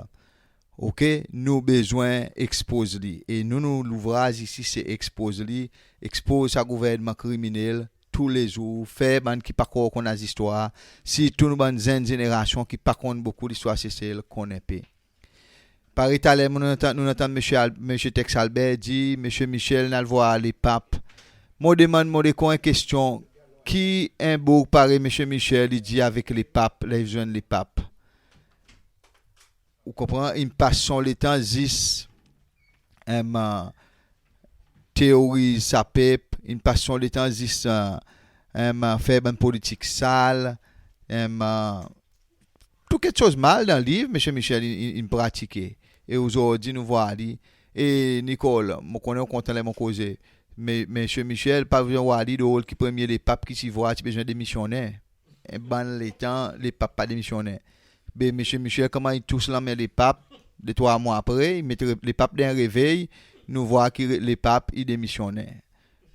OK? Nou bezwen ekspoz li. E nou, nou louvraz isi se ekspoz li, ekspoz sa gouvernman kriminel toulezour, fer bann ki pa ankor konn zistwar, sirtou nou bann zenn zenerasyon ki pa konn bokou listwar Sesel, konn en pe. Parey taler, nou antann, nou antann Msye Al-, Msye Tex Albert dir, Msye Michel in al vwar lepap. Mon demann, mon dekour en kestyon, ki en boug parey Msye Michel i dir avek lepap, ler i zwenn lepap? Ou konpran, in pas son letan zis, em, teroriz sa pep, in pas son letan zis, e, em, fer bann politik sal, em, tou keksoz mal dan liv, Msye Michel in, in, in pratike. E ozordi nou vwar li. E Nicole, mon konnen ou kontan ler mon koze. Me, Msye Michel, pa bezwen vwar li drol ki premye lepap ki ti vwar ti bezwen demisyonn. E bann letan, lepap pa demisyonn. Be Msye Michel, konman i tous lanmen lepap, de trwa mwan apre, i met re-, lepap dan en revey, nou vwar ki re-, lepap i demisyonn.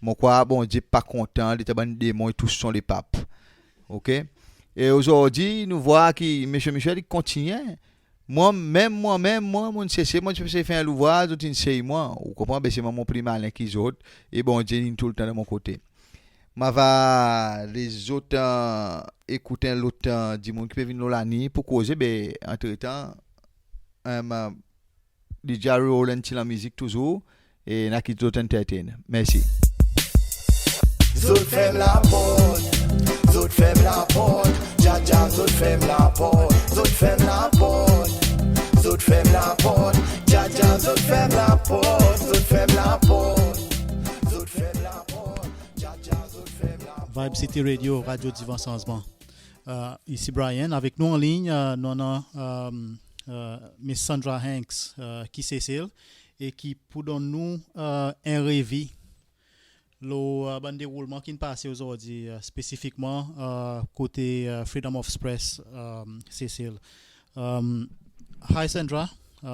Mon krwar Bondye pa kontan letan bann demon i tous son lepap. OK? E ozordi, nou vwar ki Msye Michel i kontinyen. Mwan menm, mwan menm, mwan, mon'n sesey, mon'n sesey fer en louvraz, zot in sey mwan. Ou konpran, be se mwan mon pli malen ki zot, e Bondye in toultan dan mon kote. Mon ava les zot, e, ekout en lot, e, dimoun ki pe vin lo laliny pour koze, be antretan, em, DJ a roll en pti lanmizik touzour, e nou a kit zot entertain. Mersi. Zot ferm laport, zot ferm laport, Djadja, zot ferm laport, zot ferm laport, zot ferm laport, Djadja, zot ferm laport, zot ferm laport, zot ferm laport, Djadja, zot ferm laport. Vibe City Radio, Radio Divan Sanzman. E, isi Brian, avek nou anliny, e, nou annan, e, e, Miss Sandra Hanks, e, ki Sesel, e ki pou donn nou, e, en revi lo, e, bann deroulman ki'n pase ozordi, e, spesifikman, e, kote, e, Freedom of Press, e, Sesel. Um, hi Sandra, e,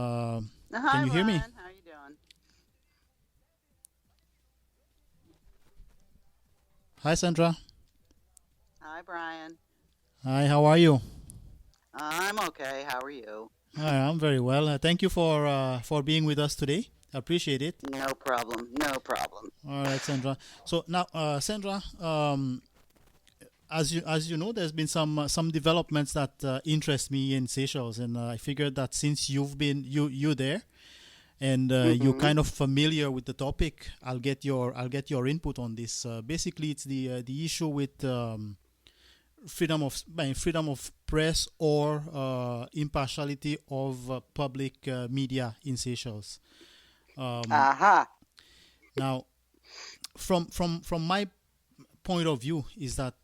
can you hear me? Hi, Brian. How are you doing? Hi, Sandra. Hi, Brian. Hi, how are you? I'm okay. How are you? Hi, I'm very well. Uh, thank you for, uh, for being with us today. I appreciate it. No problem. No problem. All right, Sandra. So now, uh, Sandra, um, as you, as you know, there's been some, uh, some developments that, uh, interest me in Seychelles, and, uh, I figured that since you've been, you, you there, and, uh, you're kind of familiar with the topic, I'll get your, I'll get your input on this. Uh, basically, it's the, uh, the issue with, um, freedom of, by freedom of press or, uh, impartiality of, uh, public, uh, media in Seychelles. Um, Aha. Now, from, from, from my point of view is that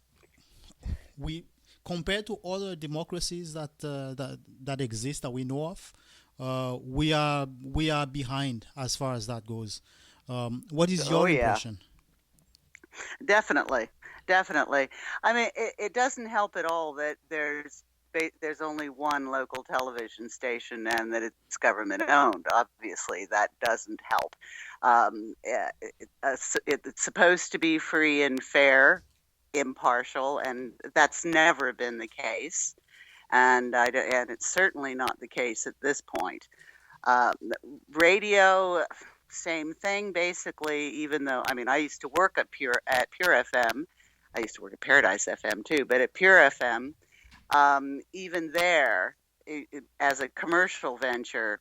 we, compared to other democracies that, uh, that, that exist, that we know of, uh, we are, we are behind as far as that goes. Um, what is your impression? Definitely, definitely. I mean, it, it doesn't help at all that there's ba-, there's only one local television station and that it's government owned. Obviously, that doesn't help. Um, eh, it, uh, s-, it, it's supposed to be free and fair, impartial, and that's never been the case. And I d-, and it's certainly not the case at this point. Uh, radio, same thing, basically, even though, I mean, I used to work at Pure, at Pure F M. I used to work at Paradise F M too, but at Pure F M, um, even there, it, it, as a commercial venture,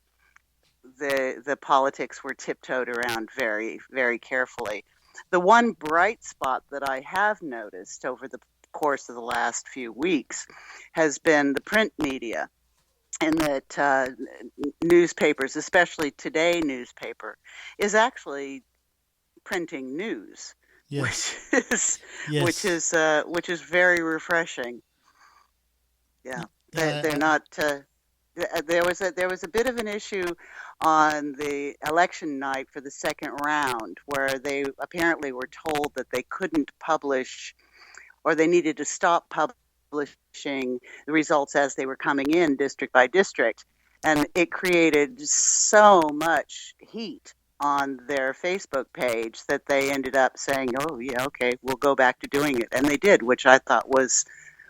the the politics were tiptoed around very, very carefully. The one bright spot that I have noticed over the course of the last few weeks has been the print media, and that uh, n- newspapers, especially Today newspaper, is actually printing news, Yes. which is Yes. which is uh, which is very refreshing. Yeah, they're, Uh, they're uh, not. Uh, th- there was a there was a bit of an issue on the election night for the second round, where they apparently were told that they couldn't publish, or they needed to stop publishing the results as they were coming in, district by district, and it created so much heat on their Facebook page that they ended up saying, "Oh yeah, okay, we'll go back to doing it," and they did, which I thought was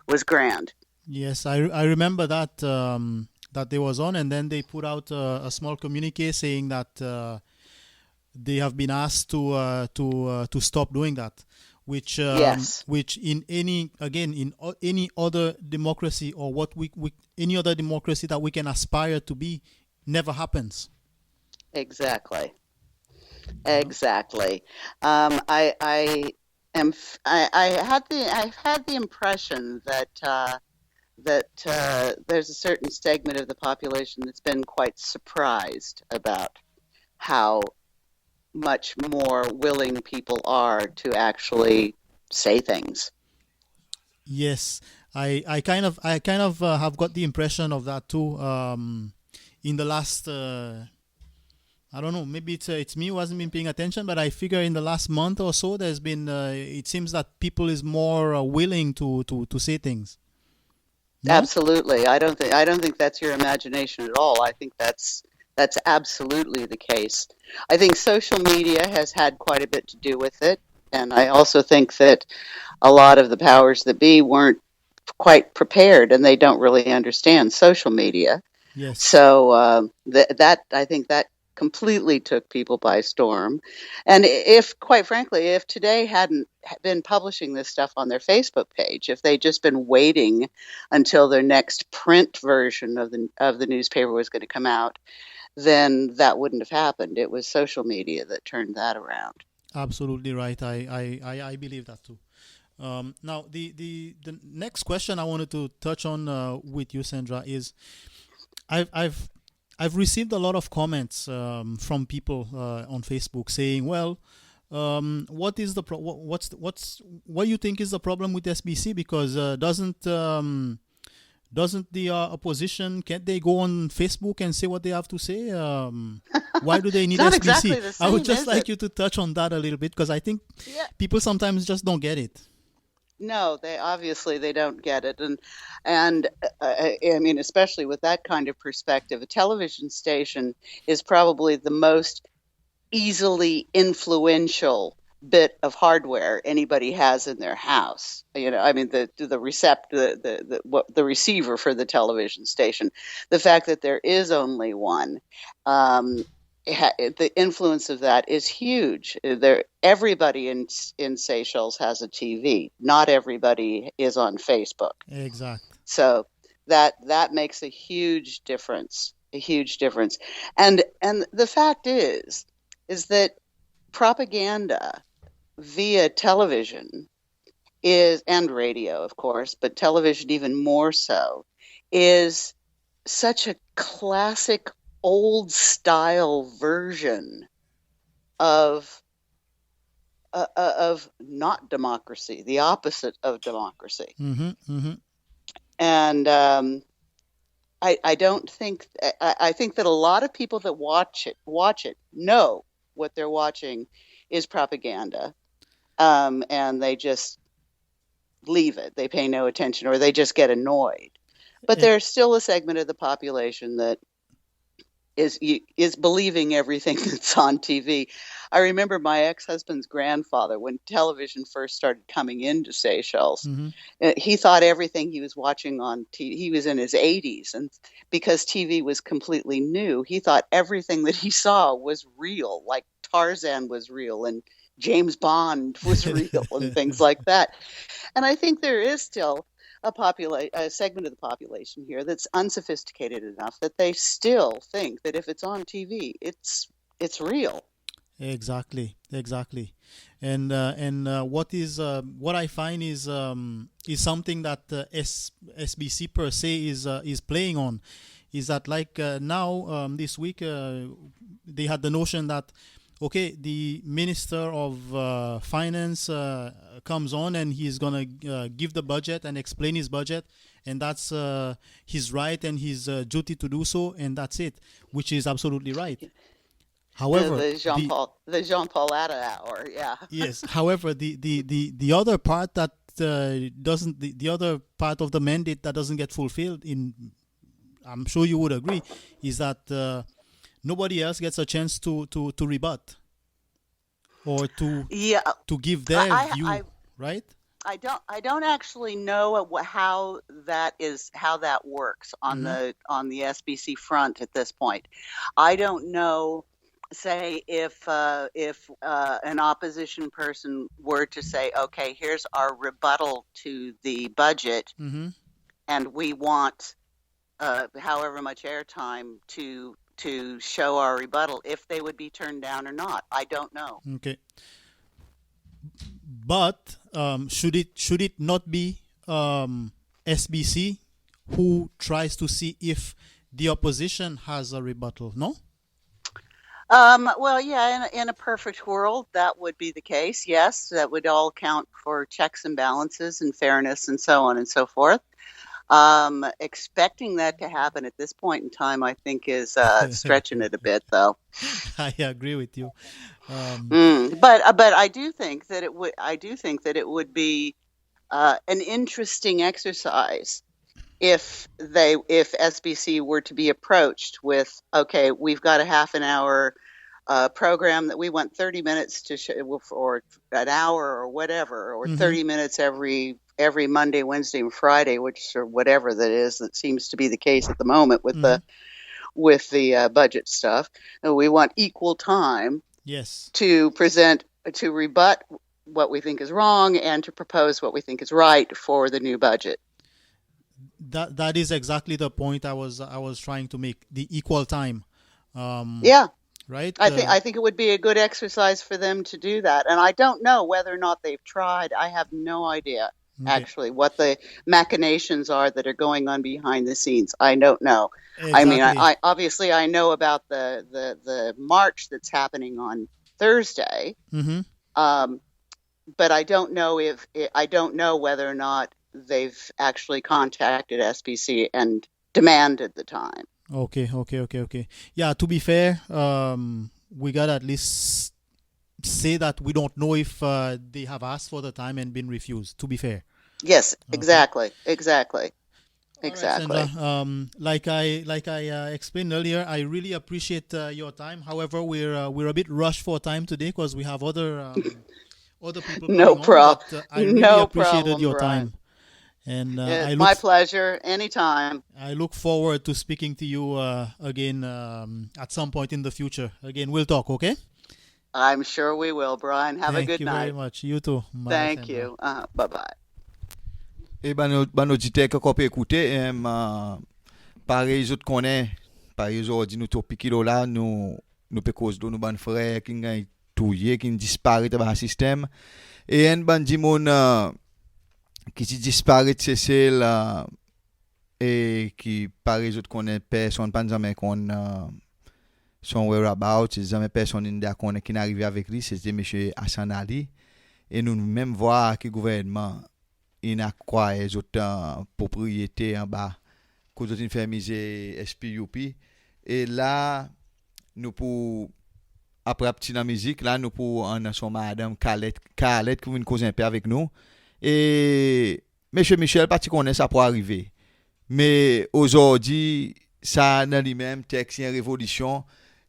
was grand. Yes, I, I remember that um, that they was on, and then they put out a, a small communique saying that uh, they have been asked to uh, to uh, to stop doing that, which um, Yes. Which in any, again, in o- any other democracy, or what we, we any other democracy that we can aspire to be, never happens. Exactly. Exactly. Um, I I am f- I, I had the I've had the impression that uh, that uh, there's a certain segment of the population that's been quite surprised about how much more willing people are to actually say things. Yes, I, I kind of I kind of uh, have got the impression of that too. Um, in the last, uh, I don't know, maybe it's uh, it's me who hasn't been paying attention, but I figure in the last month or so, there's been uh, it seems that people is more uh, willing to to to say things. No? Absolutely. I don't think I don't think that's your imagination at all. I think that's that's absolutely the case. I think social media has had quite a bit to do with it, and I also think that a lot of the powers that be weren't quite prepared, and they don't really understand social media. Yes. So uh, th- that I think that completely took people by storm. And if, quite frankly, if Today hadn't been publishing this stuff on their Facebook page, if they'd just been waiting until their next print version of the of the newspaper was going to come out, then that wouldn't have happened. It was social media that turned that around. Absolutely right. I I, I, I believe that too. Um, now, the, the, the next question I wanted to touch on uh, with you, Sandra, is I've, I've, I've received a lot of comments um, from people uh, on Facebook saying, "Well, um, what is the pro- what, what's the, what's what do you think is the problem with S B C? Because uh, doesn't um, doesn't the uh, opposition, can't they go on Facebook and say what they have to say? Um, why do they need Not S B C?" exactly the I would same, just is like it? You to touch on that a little bit, because I think Yeah. people sometimes just don't get it. No, they obviously they don't get it, and and uh, I I mean, especially with that kind of perspective, a television station is probably the most easily influential bit of hardware anybody has in their house. You know, I mean, the the recept the the the, what, the receiver for the television station. The fact that there is only one, um, ha- the influence of that is huge. There, everybody in in Seychelles has a T V. Not everybody is on Facebook. Exact. So that that makes a huge difference, a huge difference. And and the fact is is that propaganda via television is, and radio, of course, but television even more so, is such a classic old style version of uh, uh, of not democracy, the opposite of democracy. Mm-hmm, mm-hmm. And um, I, I don't think I, I think that a lot of people that watch it watch it know what they're watching is propaganda, um, and they just leave it. They pay no attention, or they just get annoyed. But Eh. There's still a segment of the population that is is believing everything that's on T V. I remember my ex-husband's grandfather, when television first started coming into Seychelles. Mm-hmm. Uh, he thought everything he was watching on T V, he was in his eighties, and because T V was completely new, he thought everything that he saw was real, like Tarzan was real and James Bond was real and things like that. And I think there is still a popula- a segment of the population here that's unsophisticated enough that they still think that if it's on T V, it's it's real. Exactly, exactly. And uh, and uh, what is uh, what I find is um, is something that uh, S- SBC per se is uh, is playing on, is that, like, uh, now, um, this week, uh, they had the notion that, okay, the Minister of uh, Finance uh, comes on and he's gonna uh, give the budget and explain his budget, and that's uh, his right and his uh, duty to do so, and that's it, which is absolutely right. However, the the- Jean Paul, the Jean Paul Adda hour, yeah. Yes. However, the the the, the other part that uh, doesn't the, the other part of the mandate that doesn't get fulfilled, in I'm sure you would agree, is that uh, nobody else gets a chance to to to rebut or to Yeah, to give their I- view, I- right? I don't I don't actually know what, how that is, how that works on Mhm. the on the SBC front at this point. I don't know, say, if uh, if uh, an opposition person were to say, okay, here's our rebuttal to the budget, Mm-hmm. and we want uh, however much airtime to to show our rebuttal, if they would be turned down or not. I don't know. Okay. But um, should it should it not be um, SBC who tries to see if the opposition has a rebuttal? No. Um, well, yeah, in a, in a perfect world, that would be the case. Yes, that would all count for checks and balances and fairness and so on and so forth. Um, expecting that to happen at this point in time, I think, is uh, stretching it a bit, though. I agree with you. Um, Mm, but uh, but I do think that it would I do think that it would be uh, an interesting exercise if they if SBC were to be approached with, okay, we've got a half an hour uh, program that we want thirty minutes to show, or an hour or whatever, or Mhm. thirty minutes every every Monday, Wednesday, and Friday, which or whatever that is. That seems to be the case at the moment with the with the uh, budget stuff. And we want equal time yes. to present to rebut what we think is wrong and to propose what we think is right for the new budget. That that is exactly the point I was I was trying to make. The equal time. Um, Yeah, Right. I think Uh, I think it would be a good exercise for them to do that, and I don't know whether or not they've tried. I have no idea okay. Actually, what the machinations are that are going on behind the scenes. I don't know. I mean, Exactly. I, I obviously I know about the the the march that's happening on Thursday, Mm-hmm. um, but I don't know if I don't know whether or not they've actually contacted SBC and demanded the time. Okay, okay, okay, okay. Yeah, to be fair, um, we gotta at least say that we don't know if uh, they have asked for the time and been refused. To be fair. Yes, Okay. exactly, exactly, All right, exactly. Sandra, um, like I like I uh, explained earlier, I really appreciate uh, your time. However, we're uh, we're a bit rushed for time today because we have other um, other people. No coming on, prob- but, uh, I really no appreciated problem, your Brian. time, and uh, It's I my look pleasure. Anytime. I look forward to speaking to you uh, again um, at some point in the future. Again, we'll talk. Okay. I'm sure we will, Brian. Have Thank a good you night. Very much. You too. Bye, Thank Sandra. You. Uh, bye bye. E bann, bann oditè ki ankor pe ekoute, em, euh, parey zot konnen, parey ozordi nou topik ki lo la, nou, nou pe koz lo nou bann frer ki'n ganny touye, ki'n disparet anba sistenm. E enn bann dimoun, euh, ki ti disparet Sesel, euh, e ki parey zot konnen, personn pa'n zanmen konn, euh, son whereabouts, zanmen personn in deza konnen ki'n arive avek li, se ti Msye Hassan Ali. E nou menm vwar ki gouvernman in akwayr zot, euh, propriyete anba kot zot in fermize SPUP. E la, nou pou, apre pti lanmizik la, nou pou annan son madanm Carlette, Carlette ki pou vin koz en pe avek nou. E Msye Michel pa ti konnen sa pou arive. Me ozordi, sa dan li menm, ti en revolisyon.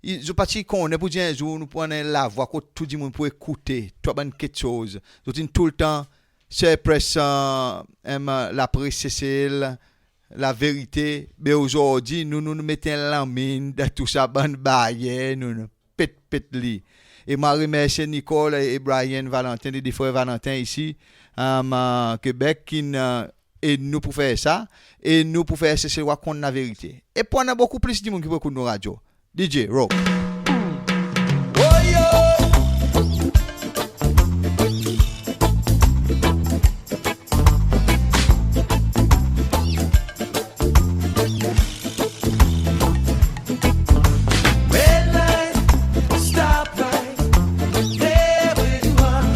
I, zot pa ti konnen pou dir en zour nou pou annan en lavwa kot tou dimoun pou ekoute tou bann keksoz. Zot in toultan siprimen, euh, em, lapres Sesel, laverite. Me ozordi, nou, nou, nou met en lanmin dan tou sa bann baryer, nou, nou pet, pet li. E mon remersye Nicole e Brian Valentin, le de frer Valentin isi, em, euh, Québec, ki'n, euh, E nou pou fer sa, e nou pou fer Seselwa konn laverite. E pou annan bokou plis dimoun ki pou ekout nou radyo. D J, roll. Red light, stop right there where you are.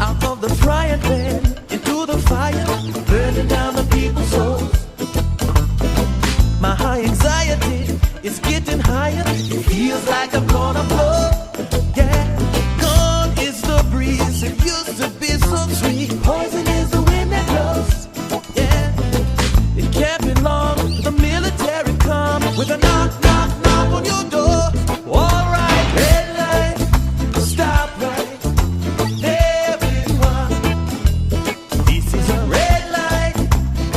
Out of the frying pan into the fire, burning down the people's souls. My high anxiety is getting higher. It feels like I'm gonna blow. Yeah, gone is the breeze. It used to be so sweet. Poison is the wind that blows. Yeah, it can't be long. The military come with a knock, knock, knock on your door. All right, red light, stop right there where you are. This is a red light,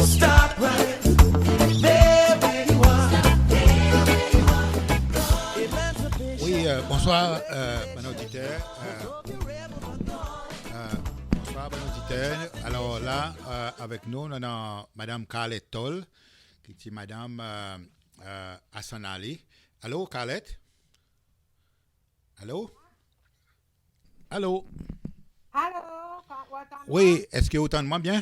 stop right there where you are. Emancipation. Wi, euh, bonswar, euh, bann oditer. Euh, euh, bonswar, bann oditer. Alor la, euh, avek nou, nou annan Madanm Carlette Tol, ki ti madanm, euh, euh, Hassan Ali. Alo, Carlette? Alo? Alo? Alo, ou antann mwan? Wi, eski ou antann mwan byen?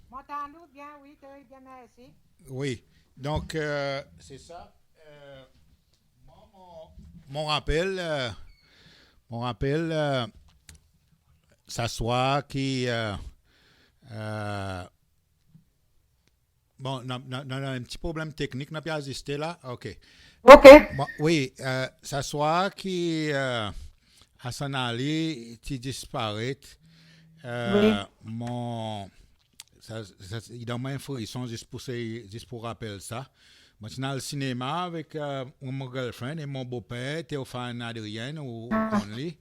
Mon antann ou byen, wi, tre byen, mersi. Wi. Donk, euh, se sa. Euh, mon, mon, mon rapel, euh, mon rapel, euh, sa swar ki, euh, euh, Bon, nou, nou, nou annan en pti problenm teknik, nou pe aziste la. OK. OK. Bon, wi, euh, sa swar ki, euh, Hassan Ali ti disparet, euh, wi, mon, sa, sa, i donn mwan en frison zis pour se, zis pour rapel sa. Mon ti'n al sinema avek, euh, mon girlfriend e mon boper, Théophane Adrienne, ou, ou konn li.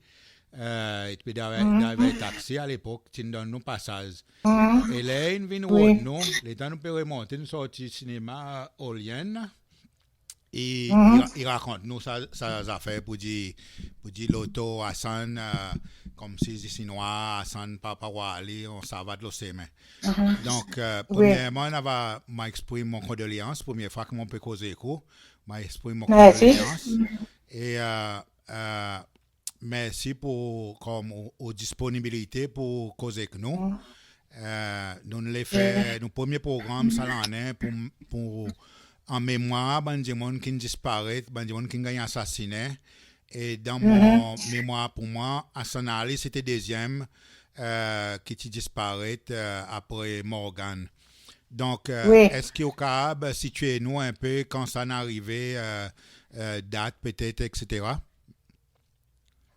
Euh, i ti pe drive, drive taxi alepok, ti'n donn nou pasaz. E ler in vin rod nou, letan nou pe remonte, nou sorti sinema Olienne, e i, i rakont nou sa, sa zafer pour dir, pour dir loto Hassan, euh, konmsi zis in war Hassan pa, pa war li, an savat lo semen. Donk, euh, premyerman, nou ava, mon eksprim mon kondolyans, premye fwa ki mon pe koz ek ou, mon eksprim mon kondolyans. E, euh, euh, mersi pour, konm, ou, ou disponibilite pour koz ek nou. Euh, nou, nou le fer nou premye progranm sa lannen pour, pour an memwar bann dimoun ki'n disparet, bann dimoun ki'n ganny asasinen. E dan mon memwar pour mwan, Hassan Ali, se ti dezyenm, euh, ki ti disparet, euh, apre Morgan. Donk, euh, eski ou kapab sitye nou en pe kan sa in arive, euh, euh, dat petet, etsetera?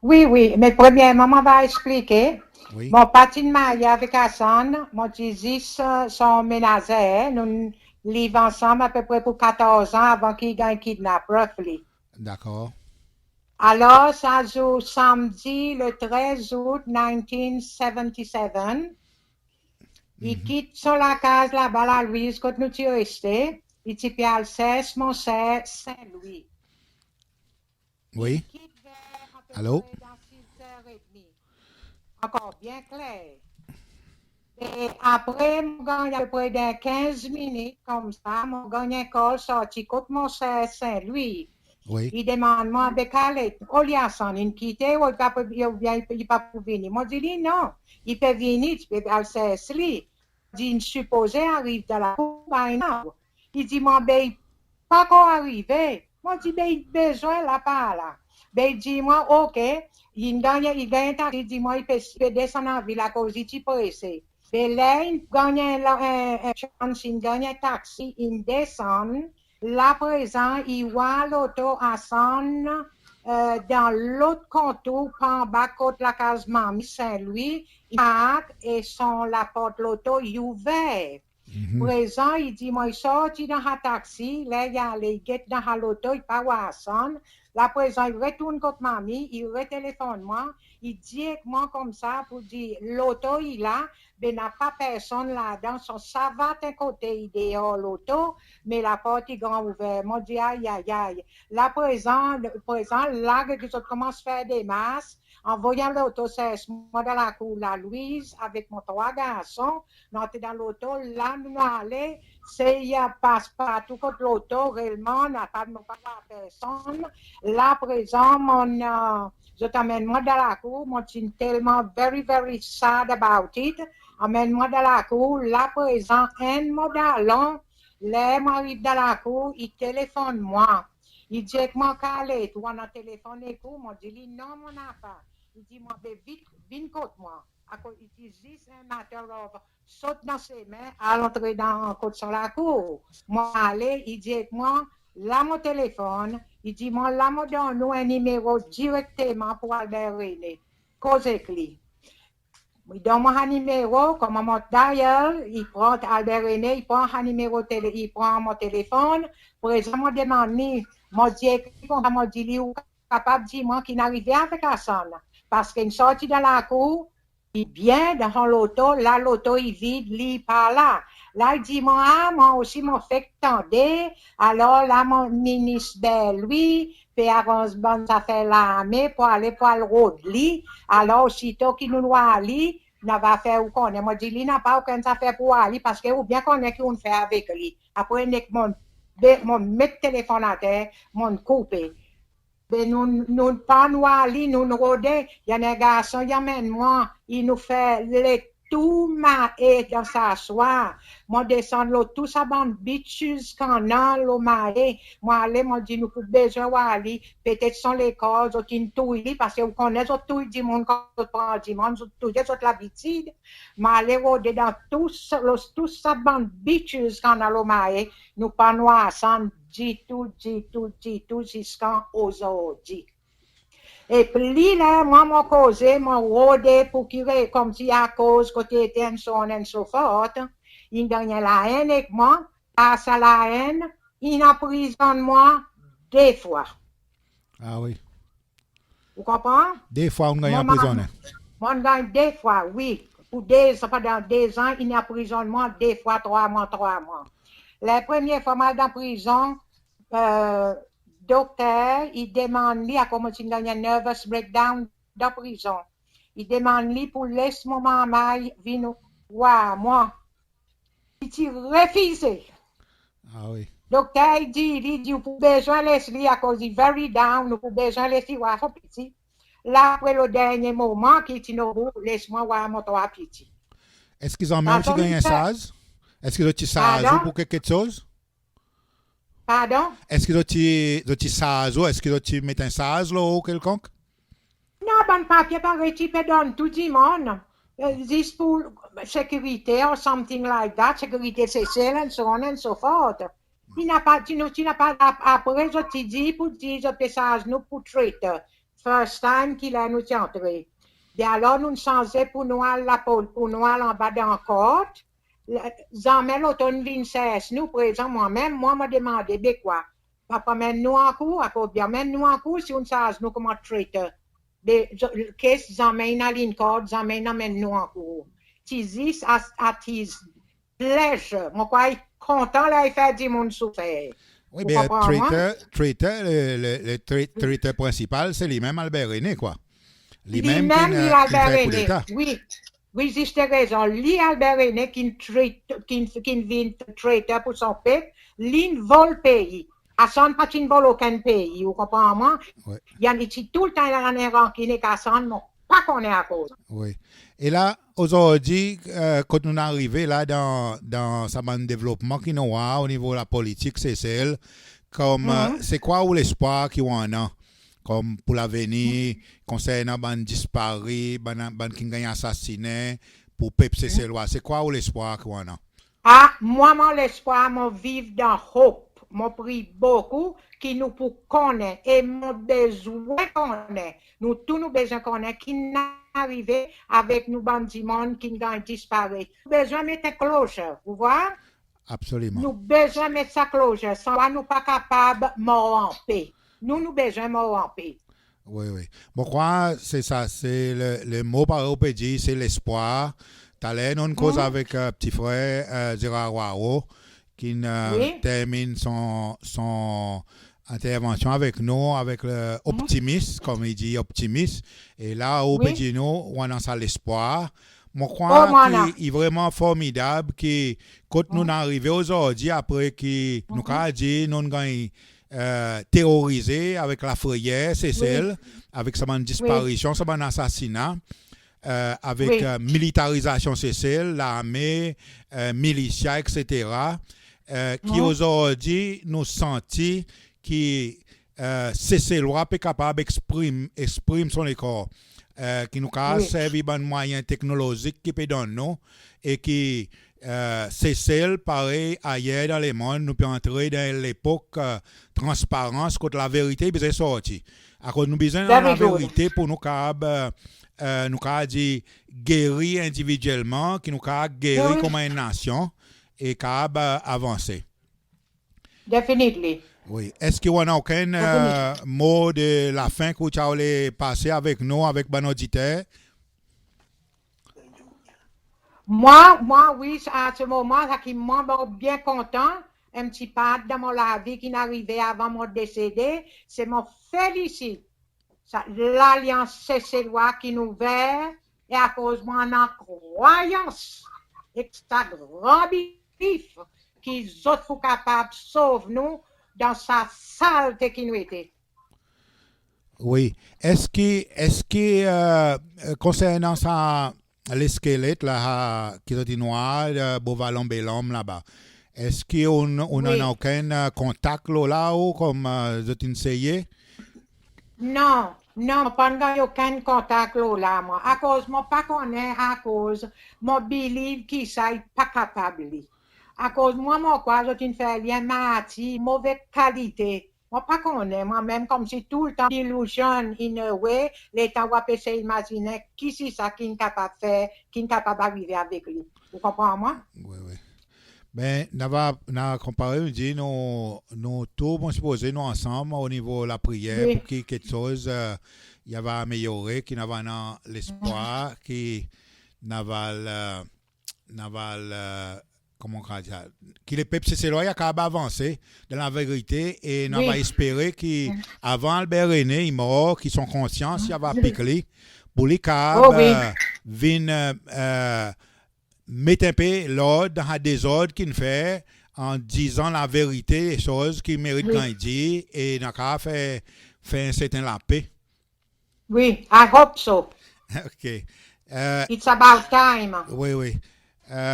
Wi, wi, me premyerman, mon ava eksplike. Wi. Mon pa ti'n marye avek Hassan, mon ti zis, euh, son menazer, nou'n liv ansanm apepre pour katorz an avan ki i ganny kidnap, roughly. Dakor. Alor, sa zour sanmdi, le trez out nineteen seventy-seven, i kit son lakaz laba La Louise kot nou ti reste, i ti pe al sers mon ser Saint-Louis. Wi. Alo? Ankor byen kler. E apre, mon ganny apepre dan kenz minit koumsa, mon ganny en kol sorti kot mon ser Saint-Louis. Wi. I demann mwan, be Carlette, oli Hassan, in kite ou, i pa pe, oubyen i pa pou vini? Mon dir li non, i pe vini, ti pe al sers li. Dir in sipoze ariv dan lakour by now. I dir mwan, be i pa ankor arive. Mon dir, be i bezwen la par la. Be i dir mwan, OK, in ganny, i ganny taksi, i dir mwan i pe, i pe desann anvil akoz i ti prese. Be ler in ganny en, en, en chance, in ganny en taksi, in desann. La prezan, i war loto Hassan, euh, dan lot kontour, par anba kot lakaz manmi Saint-Louis, i park e son laport loto i ouver. Prezan, i dir mwan, i sorti dan sa taksi, ler i ale, i get dan sa loto, i pa war sann. La prezan, i retourn kot manmi, i retelefonn mwan, i dir ek mwan koumsa pour dir loto i la, be napa personn ladan, son savat en kote i deor loto, me laport i gran ouver. Mon dir, ay, ay, ay. La prezan, prezan, la, zot konmans fer demars, anvoy en loto sers mwan dan lakour la, Louise, avek mon trwa garson, nou antre dan loto, la nou ale, sey pas partou kot loto, realman, napa, nou pa war personn. La prezan, mon, zot anmenn mwan dan lakour, mon ti'n telman very, very sad about it. Anmenn mwan dan lakour, la prezan, enn mon dalon, ler mon ariv dan lakour, i telefonn mwan. I dir ek mwan, Carlette, ou annan telefon ek ou? Mon dir li, non, mon napa. I dir mwan, be vit, vin kot mwan. Akoz i ti zis en matter of sot dan semen, al antre dan kot son lakour. Mon ale, i dir ek mwan, la mon telefon, i dir mwan, la mon donn ou en nimero direkteman pour Albert René. Koz ek li. I donn mwan sa nimero, konman mon dial, i pran, Albert René, i pran sa nimero tele, i pran mon telefon, prezan mon demann li, mon dir ek li konmsa, mon dir li, ou kapab dir mwan ki'n arive avek Hassan? Parski in sorti dan lakour, i byen dan son loto, la loto i vid, li pa la. La i dir mwan, a, mwan osi mon fek tande, alor la mon minis Berlwi pe aranz bann zafer larme pour ale, pour al rod li, alor osito ki nou'n war li, nou ava fer ou konnen. Mon dir li napa okenn zafer pour war li, parski ou byen konnen ki ou'n fer avek li. Apre nek mon, be, mon met telefon ater, mon koupe. Be nou, nou pa'n war li, nou'n rode, i annan en garson i anmenn mwan, i nou fer letour Mahé dan sa swar. Mon desann lo tou sa bann beaches ki annan lo Mahé. Mon ale, mon dir nou pou bezwen war li, petet son lekor, zot in touy li, parski ou konnen zot touy dimoun kan zot pran dimoun, zot touye zot labitid. Mon ale rode dan tou sa, lo, tou sa bann beaches ki annan lo Mahé, nou pa'n war sann ditou, ditou, ditou, ziska ozordi. E pli ler mwan mon koze, mon rode pour ki re-, konmsi akoz kot i ete and so on and so forth, in ganny laenn ek mwan, par sa laenn, in anprizonn mwan de fwa. A wi. Ou konpran? De fwa ou'n ganny anprizonnen. Mon ganny de fwa, wi. Pour de zan, pandan de zan, in anprizonn mwan de fwa, trwa mwan, trwa mwan. Lapremye fwa mon al dan prizon, e, dokter i demann li, akoz mon ti'n ganny en nervous breakdown dan prizon. I demann li pour les mon manrmay vin war mwan. I ti refize. A wi. Dokter i dir li, i dir ou pou bezwen les li akoz i very down, ou pou bezwen les li war son piti. La apre lo dernyen moman ki i ti'n o bout, les mwan war mon trwa piti. Eski zanmen ou ti ganny en sarz? Eski zot ti sarz ou pour keksoz? Pardon? Eski zot ti, zot ti sarz ou, eski zot ti met en sarz lo ou kelkonk? Non, bann papye parey ti pe donn tou dimoun, e, zis pour sekirite or something like that, sekirite Sesel and so on and so forth. Ti napa, ti nou, ti napa, ap-, apre zot ti dir pour dir zot pe sarz nou pour traitor. First time ki ler nou ti antre. Be alor nou'n sanze pour nou al lapol, pour nou al anba dan kort. Zanmen loto'n vin sers nou, prezan mwan menm, mwan mon demande, be kwa? Pa pou anmenn nou ankour, akoz byen anmenn nou ankour si ou'n sarz nou konman traitor. Be, zo-, kes zanmen in al in court, zanmen in anmenn nou ankour. Ti zis at, at his pleasure. Mon krwar i kontan ler i fer dimoun soufer. Wi, be traitor, traitor, le, le, le tra-, traitor prensipal, se li menm Albert René, kwa. Li menm, li Albert René, wi. Wi, zis rezon. Li Albert René ki'n trait, ki'n, ki'n vin traitor pour son pep, li'n vol pei. Hassan pa ti'n vol okenn pei, ou konpran mwan? Wi. I annan, i ti toultan i annan rankin ek Hassan, mon pa konnen akoz. Wi. E la, ozordi, e, kot nou'n arive la dan, dan sa bann devlopman ki nou war o nivo lapolitik Sesel, konm, e, se kwa ou lespwar ki ou annan? Konm pour lavenir, konsernan bann dispare, bann, bann ki'n ganny asasinen, pour pep Seselwa, se kwa ou lespwar ki ou annan? A, mwan, mon lespwar, mon viv dan hope. Mon priye bokou ki nou pou konnen, e mon bezwen konnen, nou tou nou bezwen konnen ki napa arive avek nou bann dimoun ki'n ganny disparet. Nou bezwen met en closure, ou war? Absoliman. Nou bezwen met sa closure, sanwa nou pa kapab mor anpe. Nou, nou bezwen mor anpe. Wi, wi. Mon krwar se sa, se le, le mo parey ou pe dir, se lespwar. Taler nou'n koz avek, e, pti frer, e, Gérard Hoareau, ki'n, e, termin son, son entervansyon avek nou, avek le optimis, konman i dir, optimis. E la ou pe dir nou, ou annan sa lespwar. Mon krwar ki i vreman formidab ki kot nou'n arive ozordi, apre ki nou kapab dir nou'n ganny, e, terorize avek lafreyer Sesel, avek sa bann disparisyon, sa bann asasina, e, avek, e, militarizasyon Sesel, larme, e, milisya, etsetera, e, ki ozordi nou santi ki, e, Seselwa pe kapab eksprim, eksprim son lekor, e, ki nou kapab servi bann mwayen teknolozik ki pe donn nou, e ki, e, Sesel, parey ayer dan lemonn, nou pe antre dan en lepok, e, transparans, kot laverite i bezwen sorti. Akoz nou bezwen laverite pour nou kapab, e, e, nou kapab dir, geri endividyelman, ki nou kapab geri konman en nasyon, e kapab, e, avanse. Definitely. Wi. Eski ou annan okenn, e, mo de lafen ki ou ti a oule pase avek nou, avek bann oditer? Mwan, mwan, wi, a se moman sa ki mwan, mon byen kontan, en pti par dan mon lavi ki'n arive avan mon desede, se mon felisit sa Lalyans Seselwa ki'n ouver, e akoz mon annan krwayans ek sa gran bilif ki zot pou kapab sov nou dan sa salte ki nou ete. Wi. Eski, eski, e, konsernan sa leskelet la, ki zot in war, e, Beau Vallon Bel Ombre laba, eski ou, ou annan okenn, e, kontak lo la, ou konm, e, zot in seye? Non, non, mon pa'n ganny okenn kontak lo la, mwan. Akoz mon pa konnen, akoz mon bilif ki sa i pa kapab li. Akoz mwan, mon krwar zot in fer li en martir move kalite. Mon pa konnen, mwan menm konmsi toultan delusion in a way, letan ou a pe esey imazinen kisisa ki'n kapab fer, ki'n kapab arive avek li. Ou konpran mwan? Wi, wi. Ben, nou ava, nou ava konpare, nou dir nou, nou tou, mon sipoze nou ansanm o nivo lapriyer pour ki keksoz, e, i ava amelyore, ki nou ava annan lespwar, ki nou ava, e, nou ava, e, konman ou kapab dir sa, ki lepep Seselwa i a kapab avanse dan laverite, e nou ava espere ki avan Albert René i mor, ki son konsyans i ava pik li, pour li kapab, e, vin, e, e, met en pe lord dan sa dezord ki'n fer, an dizan laverite, soz ki merit ganny dir, e nou a kapab fer, fer en serten lape. Wi, I hope so. Ok. E, it's about time. Wi, wi. E,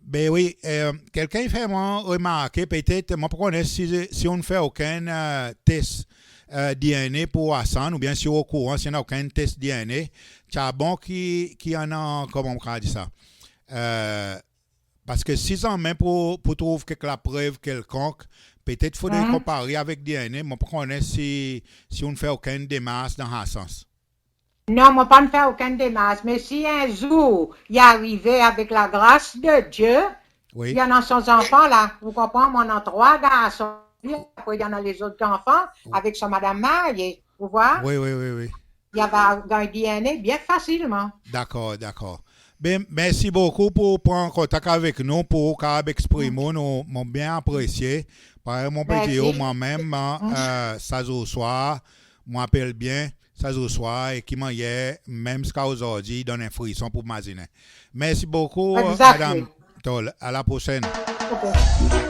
ben wi, e, kelkenn i fer mwan remarke, petet, mon pa konnen si, si ou'n fer okenn, e, tes, e, D N A pour Hassan, oubyen si ou okouran si i annan okenn tes D N A, ti a bon ki, ki annan, konman mon kapab dir sa, e, parski si zanmen pour, pour trouv kek laprev kelkonk, petet fodre konpare avek D N A, mon pa konnen si, si ou'n fer okenn demars dan sa sans. Non, mon pa'n fer okenn demars, me si en zour i arive, avek lagras de Dye, i annan son zanfan la, ou konpran, mon annan trwa garson, apre i annan lezot zanfan, avek son madanm marye, ou war? Wi, wi, wi, wi. I ava ganny D N A byen fasilman. Dakor, dakor. Ben, mersi bokou pour pran kontak avek nou, pour ou kapab eksprim ou, nou, mon byen apresye. Parey mon pe dir ou, mwan menm, e, sa zour swar, mon rapel byen, sa zour swar, e ki mannyer, menm ziska ozordi, i donn en frison pour mazinen. Mersi bokou, Madanm Toll. A la prosenn. Ok.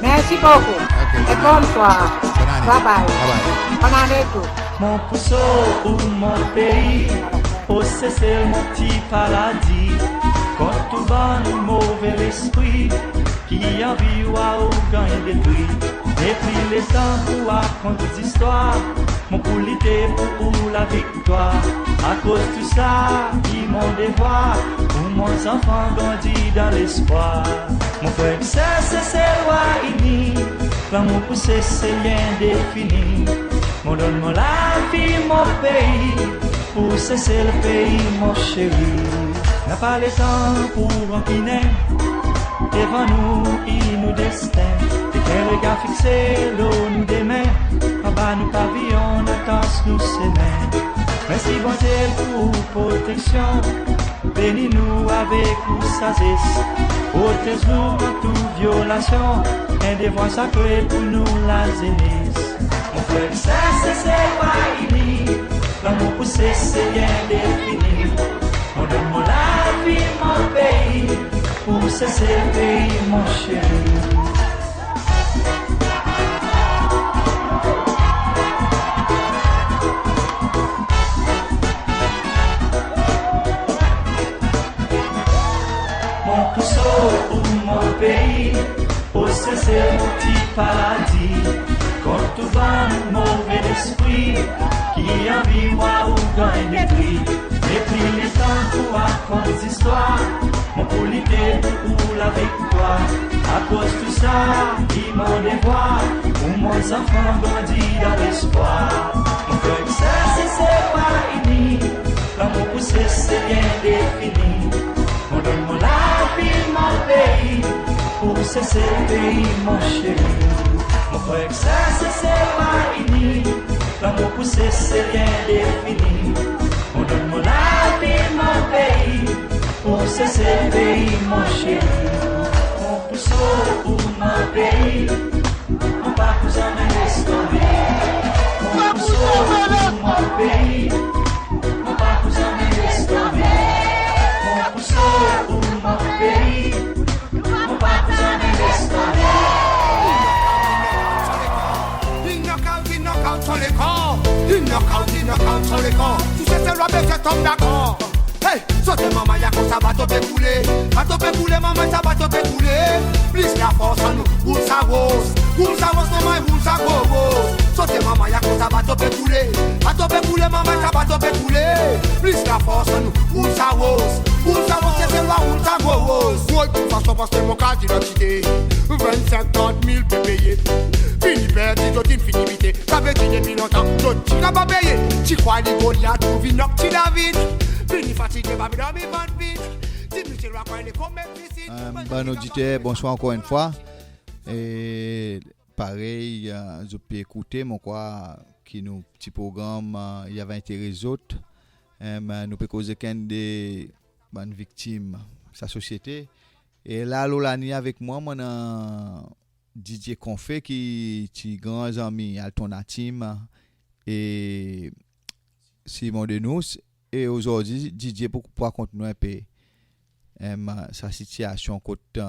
Mersi bokou. Ok, e bonswar. Bonn ane. Bye bye. Bye bye. Bonn ane tou. Mon pou sov mon pei, o Sesel mon pti paradi, kont tou bann move lespri ki anvi war ou ganny detri. Depi letan pou rakont zistwar, mon pou lite pour ou laviktwar. Akoz tou sa i mon devwar, pour mon zanfan grandi dan lespwar. Mon frer ek ser Seselwa ini, lanmour pour Sesel i endefini. Mon donn mon lavi mon pei, Pou Sesel pei mon cheri, napa letan pou rankinen. Devan nou i nou desten, e kel regar fikse lo nou demen. Anba nou paviyon nou tans nou semen. Mersi Bondye pou ou proteksyon, beni nou avek ou sazes. Protez nou kont tou vyolasyon, en devwar sakre pou nou lazenes. Mon frer ek ser, Sesel va ini, lanmour pou Sesel i endefini. Mon donn mon lavi mon pei, pou Sesel pei mon cheri. Mon Kousov ou mon pei, o Sesel mon pti paradi. Kont tou bann move lespri ki anvi war ou ganny detri. Nepli letan pou rakont zistwar, mon pou lite pou ou laviktwar. Akoz tou sa i mon devwar, pou mon zanfan grandi dan lespwar. Mon frer ek ser, Sesel va ini, lanmour pou Sesel i endefini. Mon donn mon lavi mon pei, pou Sesel pei mon cheri. Mon frer ek ser, Sesel va ini, lanmour pou Sesel i endefini. Mon donn mon lavi mon pei, pou Sesel pei mon cheri. Mon Kousov ou mon pei, mon pa pou zanmen les tonbe. Mon Kousov ou mon pei, mon pa pou zanmen les tonbe. Mon Kousov ou mon pei, mon pa pou zanmen les tonbe. Li knockout, li knockout son lekor. Li knockout, li knockout son lekor. Tou Seselwa bezwen tonm dakor. Hey, sote manmay, akoz sa bato pe koule. Bato pe koule manmay, sa bato pe koule. Plis lafors an nou, roul sa roz. Roul sa roz manmay, roul sa gro roz. Sote manmay, akoz sa bato pe koule. Bato pe koule manmay, sa bato pe koule. Plis lafors an nou, roul sa roz. Roul sa roz, Seselwa, roul sa gro roz. Woy, tou fason, paske mon kart didantite, vennsenk, trant mil pe peye. Fini perdi, zot in fini bite. Sa vedir depi lontan zot ti kapab peye. Ti krwar li Golyat pou vin knockout David. Fini fatige, pa pe dormi bann vin. Ti msye lwa krwar li konmen fisin. Bann oditer, bonswar ankor enn fwa. E parey zot pe ekoute, mon krwar ki nou pti progranm i ava enteres zot. Nou pe koz ek enn de bann viktim sa sosyete. E la lo laliny avek mwan, mon annan Didier Confé ki ti gran zanmi Alton Hatim e Simon Denous. E ozordi Didier pou, pou rakont nou en pe, em, sa sitiyasyon kot, e,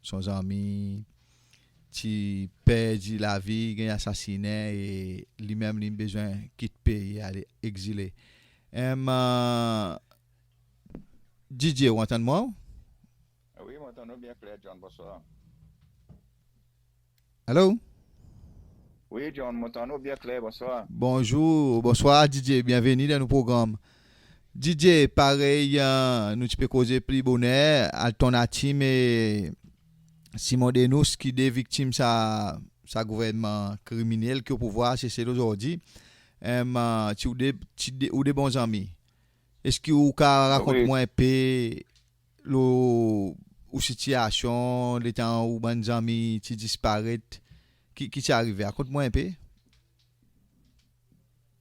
son zanmi ti perdi lavi, ganny asasinen e li menm li bezwen kit pei, ale egzile. Em, e, Didier, ou antann mwan? Wi, mon antann ou byen kler, John, bonswar. Alo? Wi, John, mon antann ou byen kler, bonswar. Bonzour, bonswar Didier, byenveni dan nou progranm. Didier, parey, e, nou ti pe koze pli boner, Alton Hatim e Simon Denous ki de viktim sa, sa gouvernman kriminel ki o pouvwar Sesel ozordi. Em, e, ti ou de, ti de, ou de bon zanmi. Eski ou ka rakont mwan en pe lo ou sitiyasyon, letan ou bann zanmi ti disparet, ki, ki ti arive? Rakont mwan en pe.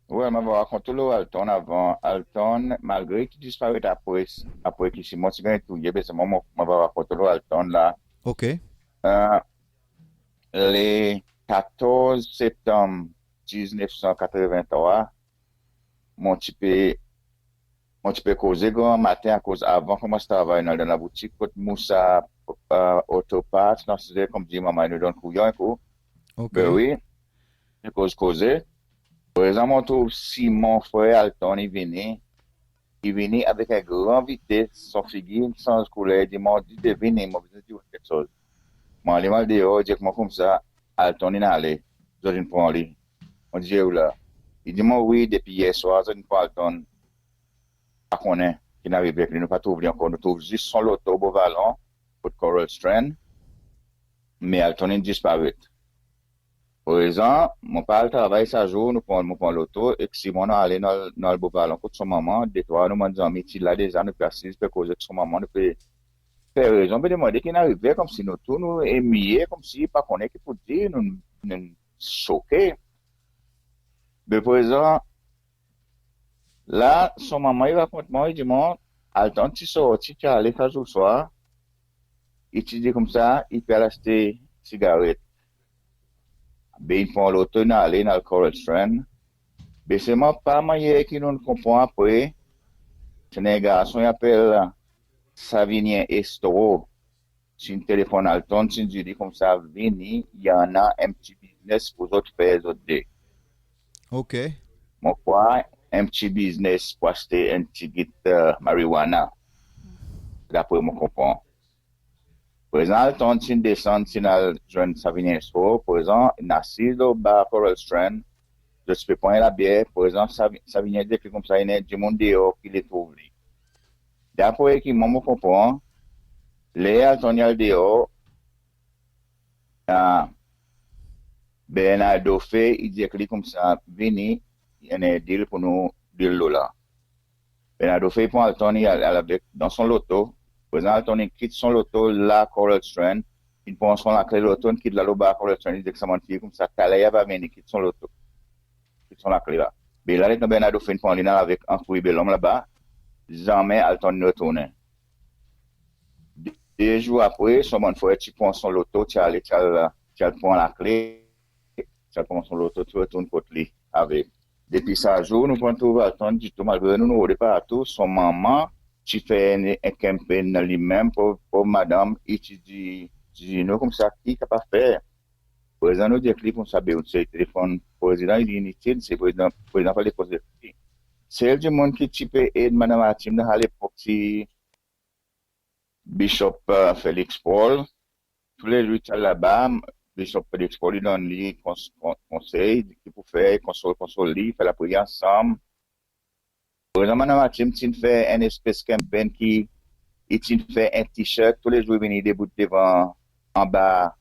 Wi, mon ava rakont ou lo Alton avan. Alton, malgre i ti disparet apre, apre ki Simon ti ganny touye, be selman mon, mon ava rakont ou lo Alton la. OK. E, le katorz septanm diznef san katreven trwa, mon ti pe, mon ti pe koze granmaten, akoz avan konmans travay nou al dan laboutik kot Moussa, e, Auto Parts, non, se konmsi manmay nou donn kouyon en kou. OK. Be wi, nou koz koze. Prezan mon trouv Simon, frer Alton, i vini. I vini avek en gran vites, son figir sanz kouler, i dir mwan, Didier, vini, mon bezwen dir ou keksoz. Mon ale, mon al deor, i dir ek mwan koumsa, Alton in ale, zot in pran li. Mon dir ou la? I dir mwan wi, depi yer swar zot in pran Alton. Pa konnen ki'n arive ek li, nou pa trouv li ankor. Nou trouv zis son loto Beau Vallon kot Coral Strand. Me Alton in disparet. Prezan mon pa al travay sa zour, nou pran, mon pran loto ek Simon nou ale, nou al, nou al Beau Vallon kot son manman. Detrwa nou bann zanmi ti la deza, nou pe asiz pe koz ek son manman, nou pe fer rezon, pe demande ki'n arive, konmsi nou tou nou emiye, konmsi pa konnen ki pou dir, nou, nou soke. Be prezan la son manman i rakont mwan, i dir mwan Alton ti sorti, ti ale sa zour swar, i ti dir koumsa i pe al aste sigaret. Be in pran loto, in ale, in al Coral Strand. Be selman pa mannyer ki nou'n konpran apre, ti annan en garson i apel Savinien Estro ti'n telefonn Alton, ti'n dir li koumsa vini, i annan en pti biznes pour zot fer zot de. Ok. Mon krwar en pti biznes pour aste en pti git marijuana, dapre mon konpran. Prezan Alton ti'n desann, ti'n al zwenn Savinien Estro, prezan in asiz lo bar Coral Strand, zot ti pe pran en labyer. Prezan Savinien dir ek li koumsa i annan dimoun deor ki le trouv li. Dapre ki mwan mon konpran, ler Alton i al deor, Bernard Dauphin i dir ek li koumsa vini, i annan en dil pour nou dil lo la. Bernard Dauphin i pran Alton, i al avek dan son loto. Prezan Alton in kit son loto la Coral Strand, in pran son lakle loto, in kit la lo bar Coral Strand, i dir ek sa bann fiy koumsa taler i ava vini, kit son loto, kit son lakle la. Be la letan Bernard Dauphin in pran li, in al avek Ancouy Bellhomme laba, zanmen Alton in retournen. De zour apre son bann frer ti pran son loto, ti ale, ti al, ti al pran lakle, ti al pran son loto, ti retourn kot li avek. Depi sa zour nou pa'n trouv Alton ditou, malgre nou, nou rode partou. Son manman ti fer en, en campaign li menm, pov, pov madanm, i ti dir, ti dir nou koumsa ki i kapab fer. Prezan nou dir ek li koumsa be ou sey telefonn Prezidan, i dir initil, se Prezidan, Prezidan pa le koze. Sel dimoun ki ti pe ed Madanm Artime dan sa lepok ti Bishop Felix Paul. Tou le zour i ti al laba, Bishop Felix Paul i donn li konsey ki pou fer, konsol, konsol li, fer lapriyè ansanm. Prezan Madanm Artime ti'n fer en espes campaign ki i ti'n fer en t-shirt, tou le zour i vini debout devan, anba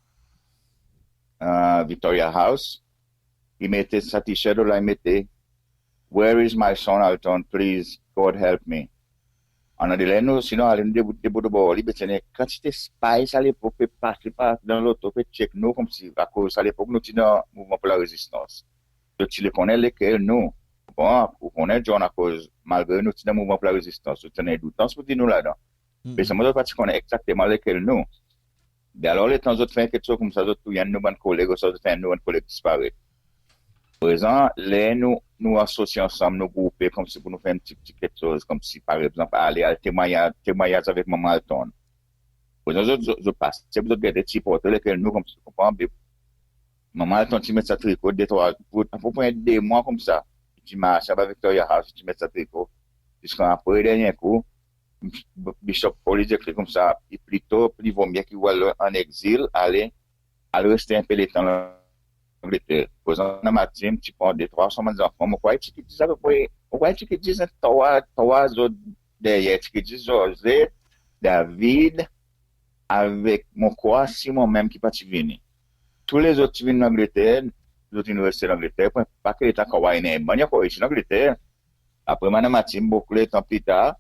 Victoria House, i mete sa t-shirt lo la, i mete "Where is my son Alton? Please, God help me." Annan de ler nou, si nou ale nou debout, debout obor li, be ti annan en kantite spy sa lepok pe pase partou dan loto, pe tyek nou, konmsi akoz sa lepok nou ti dan mouvman pour larezistans. Zot ti le konnen lekel nou. Bon, ou konnen John, akoz malgre nou ti dan mouvman pour larezistans, zot ti annan en doutans pour dir nou ladan. Be selman zot pa ti konnen egzakteman lekel nou. Be alor letan zot fer en keksoz koumsa, zot touy enn nou bann koleg, ouswa zot fer enn nou bann koleg disparet. Prezan ler nou, nou asosye ansanm, nou groupe konmsi pour nou fer en pti, pti keksoz, konmsi par egzanp ale, al temwanyaz, temwanyaz avek Manman Alton. Prezan zot, zot, zot pase, zot gete ti portre lekel nou, konmsi, konpran, be Manman Alton ti met sa triko detrwa, pour apepre de mwan koumsa. I ti marse anba Victoria House, i ti met sa triko. Ziska apre dernyen kou, Bishop Paul i dir ek li koumsa, i plito, pli vomye ki ou al an egzil, ale, al reste en pe letan Langleter. Prezan Madanm Artime ti pran detrwa son bann zanfan, mon krwar i ti kit zis apepre, mon krwar i ti kit zis trwa, trwa zot deryer, ti kit zis Joseph, David, avek, mon krwar, Simon menm ki pa ti vini. Tou lezot ti vin Langleter, zot in reste Langleter, pa, pa kekfwa, i annan bann ankor isi Langleter. Apre Madanm Artime, bokou letan pli tar,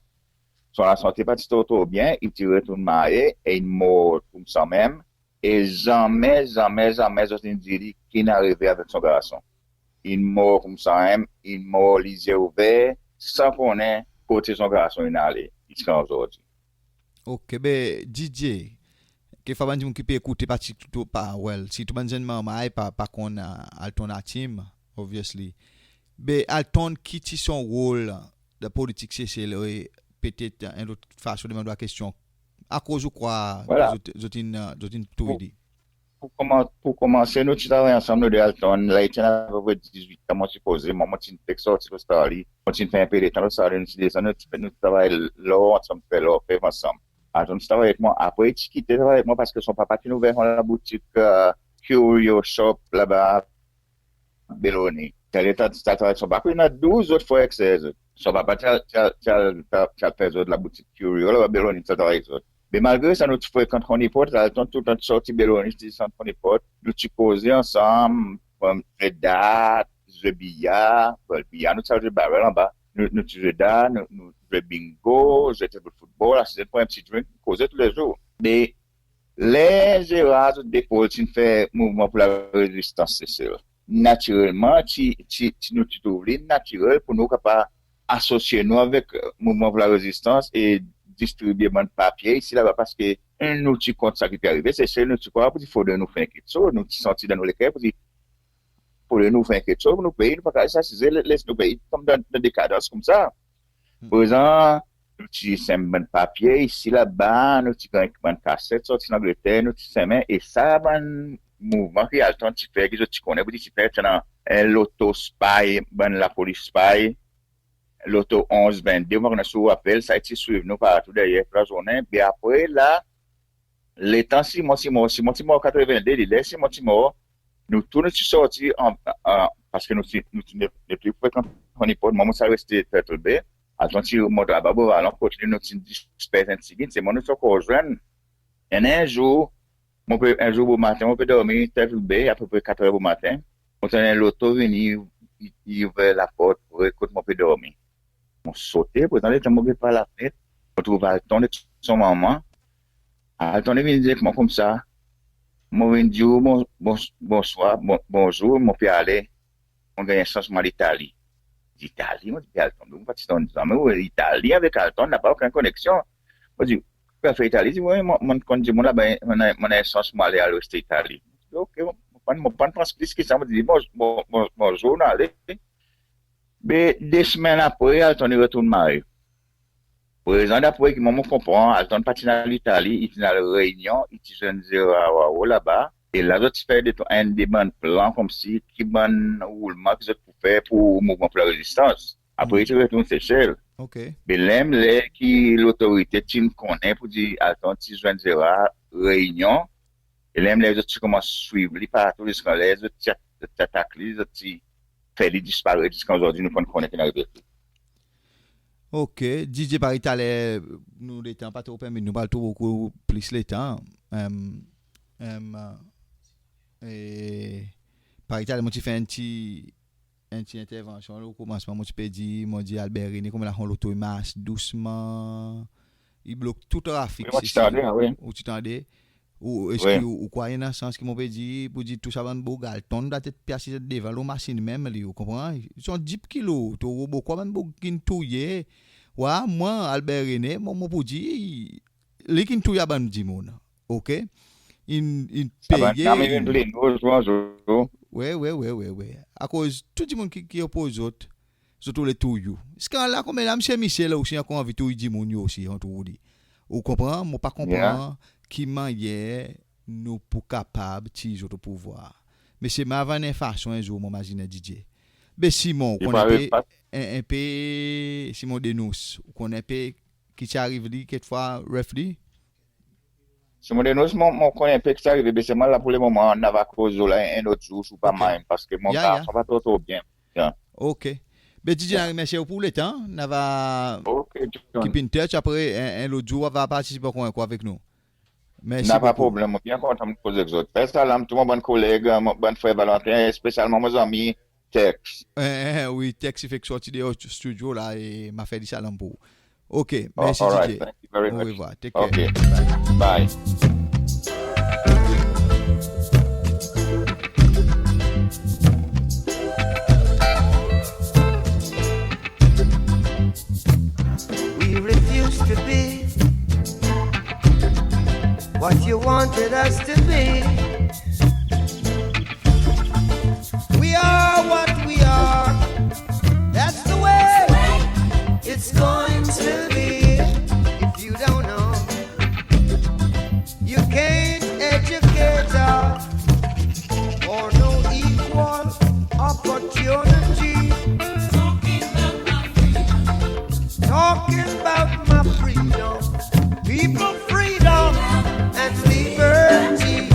son lasante pa ti tro, tro byen, i ti retourn marye, e in mor koumsa menm. E zanmen, zanmen, zanmen zot in dir li ki'n arive avek son garson. In mor koumsa menm, in mor lizye ouver, san konnen kote son garson in ale, ziska ozordi. Ok, be Didier, kekfwa bann dimoun ki pe ekoute pa ti tou, pa, well, sirtou bann zenn manmay pa, pa konn Alton Artime, obviously. Be Alton, ki ti son rol dan politik Sesel, e petet en lot fason demann ou la kestyon, akoz ou krwar zot, zot in, zot in touy li? Pour koman, pour komanse, nou ti travay ansanm, nou de Alton, la i ti annan apepre dizwit an mon sipoze, mwan mon ti'n fek sorti Lostrali, mon ti'n fer en pe letan Lostrali, nou ti desann, nou ti, nou ti travay lor ansanm, fer lor, fer ansanm. Alton ti travay ek mwan, apre i ti kite travay ek mwan parski son papa ti'n ouver son laboutik Curio Shop laba Belonie. Ti al travay, son papa, i annan douz zot frer ek ser. Son papa ti al, ti al, ti al, ti al fer zot laboutik Curio laba Belonie, ti al travay ek zot. Me malgre sa nou ti frekant Honeyport, Alton toultan ti sorti Belonie, ti desann Honeyport, nou ti koze ansanm, zwe dart, zwe biyar, well, biyar nou ti al zwe barrel anba, nou, nou ti zwe dart, nou, nou zwe bingo, zwe table football, asize pran en pti drink, koze toulezour. Me ler Zerar zot depo ti'n fer Mouvman pour la Rezistans Sesel, natirelman, ti, ti, ti, nou ti trouv li natirel pour nou kapab asosye nou avek, e, Mouvman pour la Rezistans e distribye bann papye isi laba, parski nou ti kont sa ki pe arive Sesel, nou ti krwar pour dir fodre nou fer keksoz, nou ti santi dan nou leker pour dir fodre nou fer keksoz pour nou pei, nou pa kapab zis asize, les nou pei tonm dan, dan dekadans koumsa. Prezan, nou ti senm bann papye isi laba, nou ti ganny bann kaset sorti Langleter, nou ti senmen, e sa bann mouvman ki Alton ti fer, ki zot ti konnen pour dir ti fer, ti annan en loto spy, bann lapolis spy, loto onz venn de, mon pa konnen si ou rapel, sa i ti swiv nou partou deryer tou lazournen. Be apre la, letan Simon ti mor, Simon ti mor katreven de, li ler Simon ti mor, nou tou nou ti sorti an, an, parski nou ti, nou ti ne, nepli frekan Honeypot, mwan mon ti al reste Turtle Bay, Alton ti mont laba Beau Vallon kot li, nou ti dispers en tigit, se mwan nou ti ankor zwenn. En, en zour, mon pe, en zour bomaten, mon pe dormi Turtle Bay, apepre katrer bomaten, mon tann en loto vini, i, i ouver laport pre kot mon pe dormi. Mon sote, prezan letan mon get par lafnet, mon trouv Alton ek son manman. Alton i vin dir ek mwan koumsa, mon vin dir ou bon, bon, bonswar, bon, bonzour, mon pe ale, mon ganny en sans mon al Itali. Itali, mon dir, Alton, mon pa ti tann zanmen, wi, Itali avek Alton napa okenn koneksyon. Mon dir, ou pe al fer Itali? Dir, wi, mon, mon konn dimoun laba, mon, mon, mon sans mon ale, al reste Itali. Mon dir, ok, mon, mon, mon pa'n pans plis ki sa, mon dir, bon, bon, bon, bonzour, nou ale. Be de semenn apre, Alton i retourn Mahe. Prezan, dapre ki mwan mon konpran, Alton pa ti'n al Itali, i ti'n al Reinyon, i ti zwenn Zerar Hoareau laba. E la zot ti fer de, enn de bann plan koumsi ki bann roulman ki zot pou fer pour Mouvman pour la Rezistans. Apre i ti retourn Sesel. Be menm ler ki lotorite ti'n konnen pour dir Alton ti zwenn Zerar Reinyon, e menm ler zot ti konmans swiv li partou ziska ler zot ti, zot ti atak li, zot ti fer li disparet ziska ozordi, nou pa'n konnen ki'n ariv avek li. Ok, Didier, parey taler, nou letan pa tro permet nou, pa tro bokou plis letan. Em, em, e, parey taler mon ti fer en pti, en pti entervansyon o komansman, mon ti pe dir, mon dir Albert René konman la son loto i mars dousman, i blok tou trafik. Wi, mon ti tande, a wi. Ou ti tande? Ou, eski ou, ou krwar i annan sans ki mon pe dir, pour dir tou sa bann boug, Alton, la tet pe asize devan lo masin menm li, ou konpran? Son dip ki lo, to, bokou bann boug ki'n touye. Wa, mwan, Albert René, mon, mon pou dir, li ki'n touy sa bann dimoun, ok? In, in peye, in... Wi, wi, wi, wi, wi. Akoz tou dimoun ki, ki opoz zot, zot oule touy ou. Ziska la, konmela, Msye Michel osi ankor anvi touy dimoun li osi, ou trouv li. Ou konpran? Mon pa konpran ki mannyer nou pou kapab tir zot o pouvwar. Me selman i ava annan en fason en zour, mon mazinen, Didier. Be Simon, ou konn en pe, en, en pe, Simon Denous, ou konn en pe ki ti ariv li kekfwa, ref li? Simon Denous, mon, mon konn en pe ki ti arive, be selman la pour le moman, nou ava koz lo la en lot zour, si ou pa mind, parski mon garson pa tro, tro byen. Ok. Be Didier, nou remersye ou pour letan, nou ava keep in touch, apre en, en lot zour ou ava partisip ankor en kou avek nou. Mersi bokou. Napa problenm, mon byen kontan koz ek zot. Fer salam tou mon bann koleg, mon bann frer Valentin, espesyalman mon zanmi Tex. E, e, wi, Tex i fek sorti deor studio la, e mon a fer li salam pour ou. Ok, mersi Didier. Thank you very much. Orevwar, take care. Ok. Bye. We refuse to be what you wanted us to be. We are what we are. That's the way it's going to be. If you don't know, you can't educate us for no equal opportunity. Talking about my freedom, people freedom and liberty.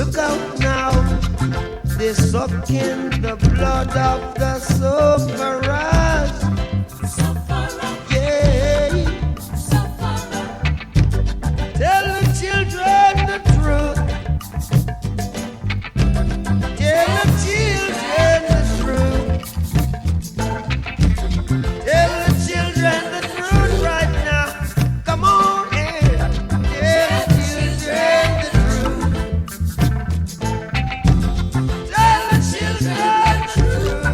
Look out now, they're sucking the blood of the sufferers. Yeah. Tell the children the truth. Tell the children the truth. Tell the children the truth right now. Come on and tell the children the truth. Tell the children the truth.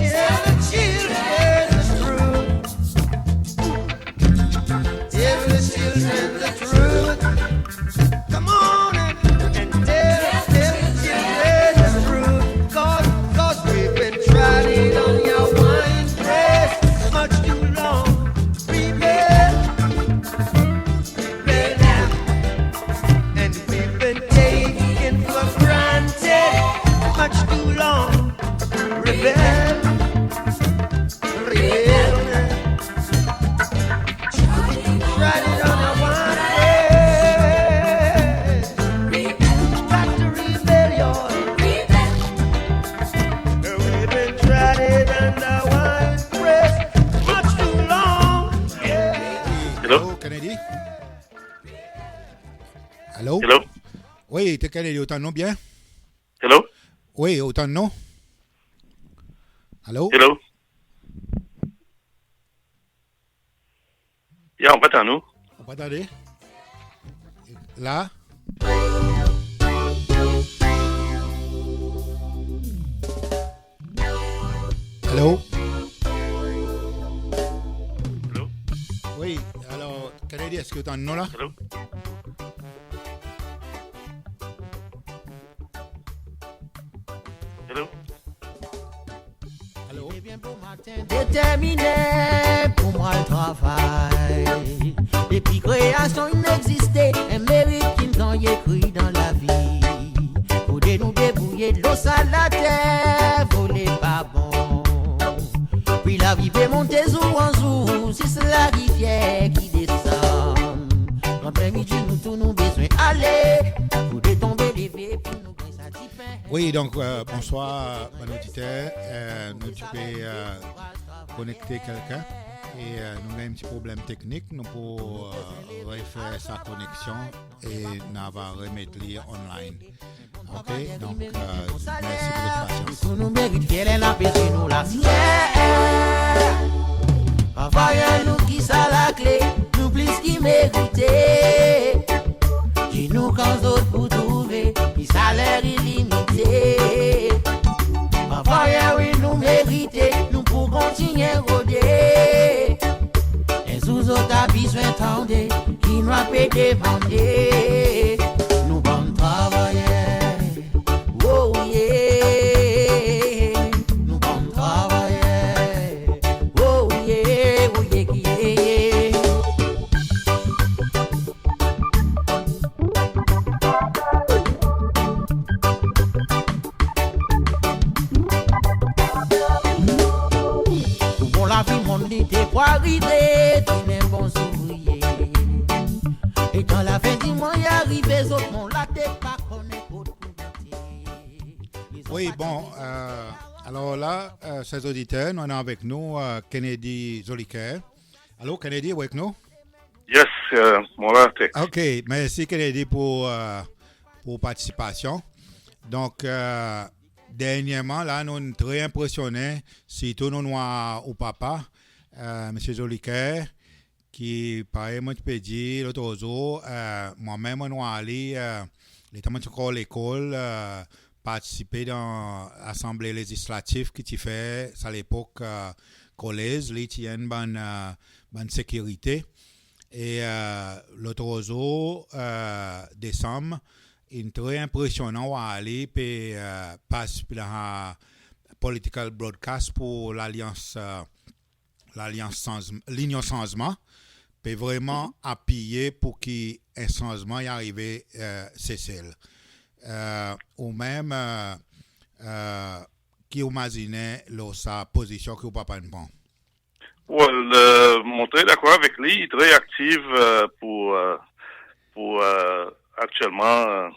Tell the children the truth. Tell the children the truth. Come on and, and tell, tell the children the truth. 'Cause, 'cause we've been trodden on your wine press much too long. Rebel, rebel now. And we've been taken for granted much too long. Rebel, rebel. Try it on a one way. Back to rebellion. We've been trying under one way much too long. Yeah. Hello? Hello, Kennedy? Hello? Hello? Wi, te Kennedy, ou tann nou byen? Hello? Wi, ou tann nou? Hello? Hello? Ya, ou pa tann nou? Ou pa tande? La? Hello? Hello? Wi, alor, Kennedy, eski ou tann nou la? Hello? Hello? Hello? Determinen pour mwan travay. Depi kreasyon in egziste, en merit ki'n ganny ekri dan lavi. Pou de nou debrouye lo sa later, vole pa bon. Pri lavi pe monte zour an zour, zis larivyer ki desann. Kan menm i dir nou tou nou bezwen ale, pou de tonbe leve, pou nou ganny sa dipen. Wi, donk, euh, bonswar, bann oditer. Euh, nou ti pe, euh, konekte kelken. E, euh, nou ganny en pti problenm teknik. Nou pou, euh, refer sa koneksyon e nou ava remet li online. OK, donk, euh, mersi pour vot pasyans. Tou nou merit fyer ler nou pe dir nou la fyer. Travayer nou ki sa lakle, nou plis ki merite. Dir nou kan zot pou trouve, ki saler ilimite. Travayer, wi, nou merite, nou pou kontinyen rode. En zour zot a bezwen tande ki nou a pe demande. Nou bann travayer, oh yeah. Nou bann travayer, oh yeah, oh yeah, yeah, yeah. Pou bon lavi monn li te pou arive, vin en bon zouvriye. E kan lafen di mwan i arive, zot mon la te pa konnen kot pou mete. Wi, bon, euh, alor la, euh, ser oditer, nou annan avek nou, euh, Kennedy Zoliker. Alo, Kennedy, ou avek nou? Yes, euh, mon la, Tex. OK, mersi Kennedy pour, euh, pour partisipasyon. Donk, euh, dernyerman la, nou tre enpresyonnen, sirtou nou'n war ou papa, euh, Msye Zoliker, ki, parey mon ti pe dir lot zour, euh, mwan menm mon'n war li, euh, letan mon ti ankor lekol, euh, partisipe dan Lasanble Lezislatif ki ti fer sa lepok, euh, Kolez, li ti annan bann, euh, bann sekirite. E, euh, lot zour, euh, Desanm, in tre enpresyonnen war li pe, euh, partisipe dan, euh, political broadcast pour Lalyans, euh, Lalyans Sanz-, Linyon Sanzman, pe vreman apiye pour ki en sanzman i arive, euh, Sesel. Euh, ou menm, euh, euh, ki ou mazinen lo sa pozisyon ki ou papa in pran? Well, euh, mon tre dakor avek li, i tre aktif, euh, pour, euh, pour, euh, aktyelman,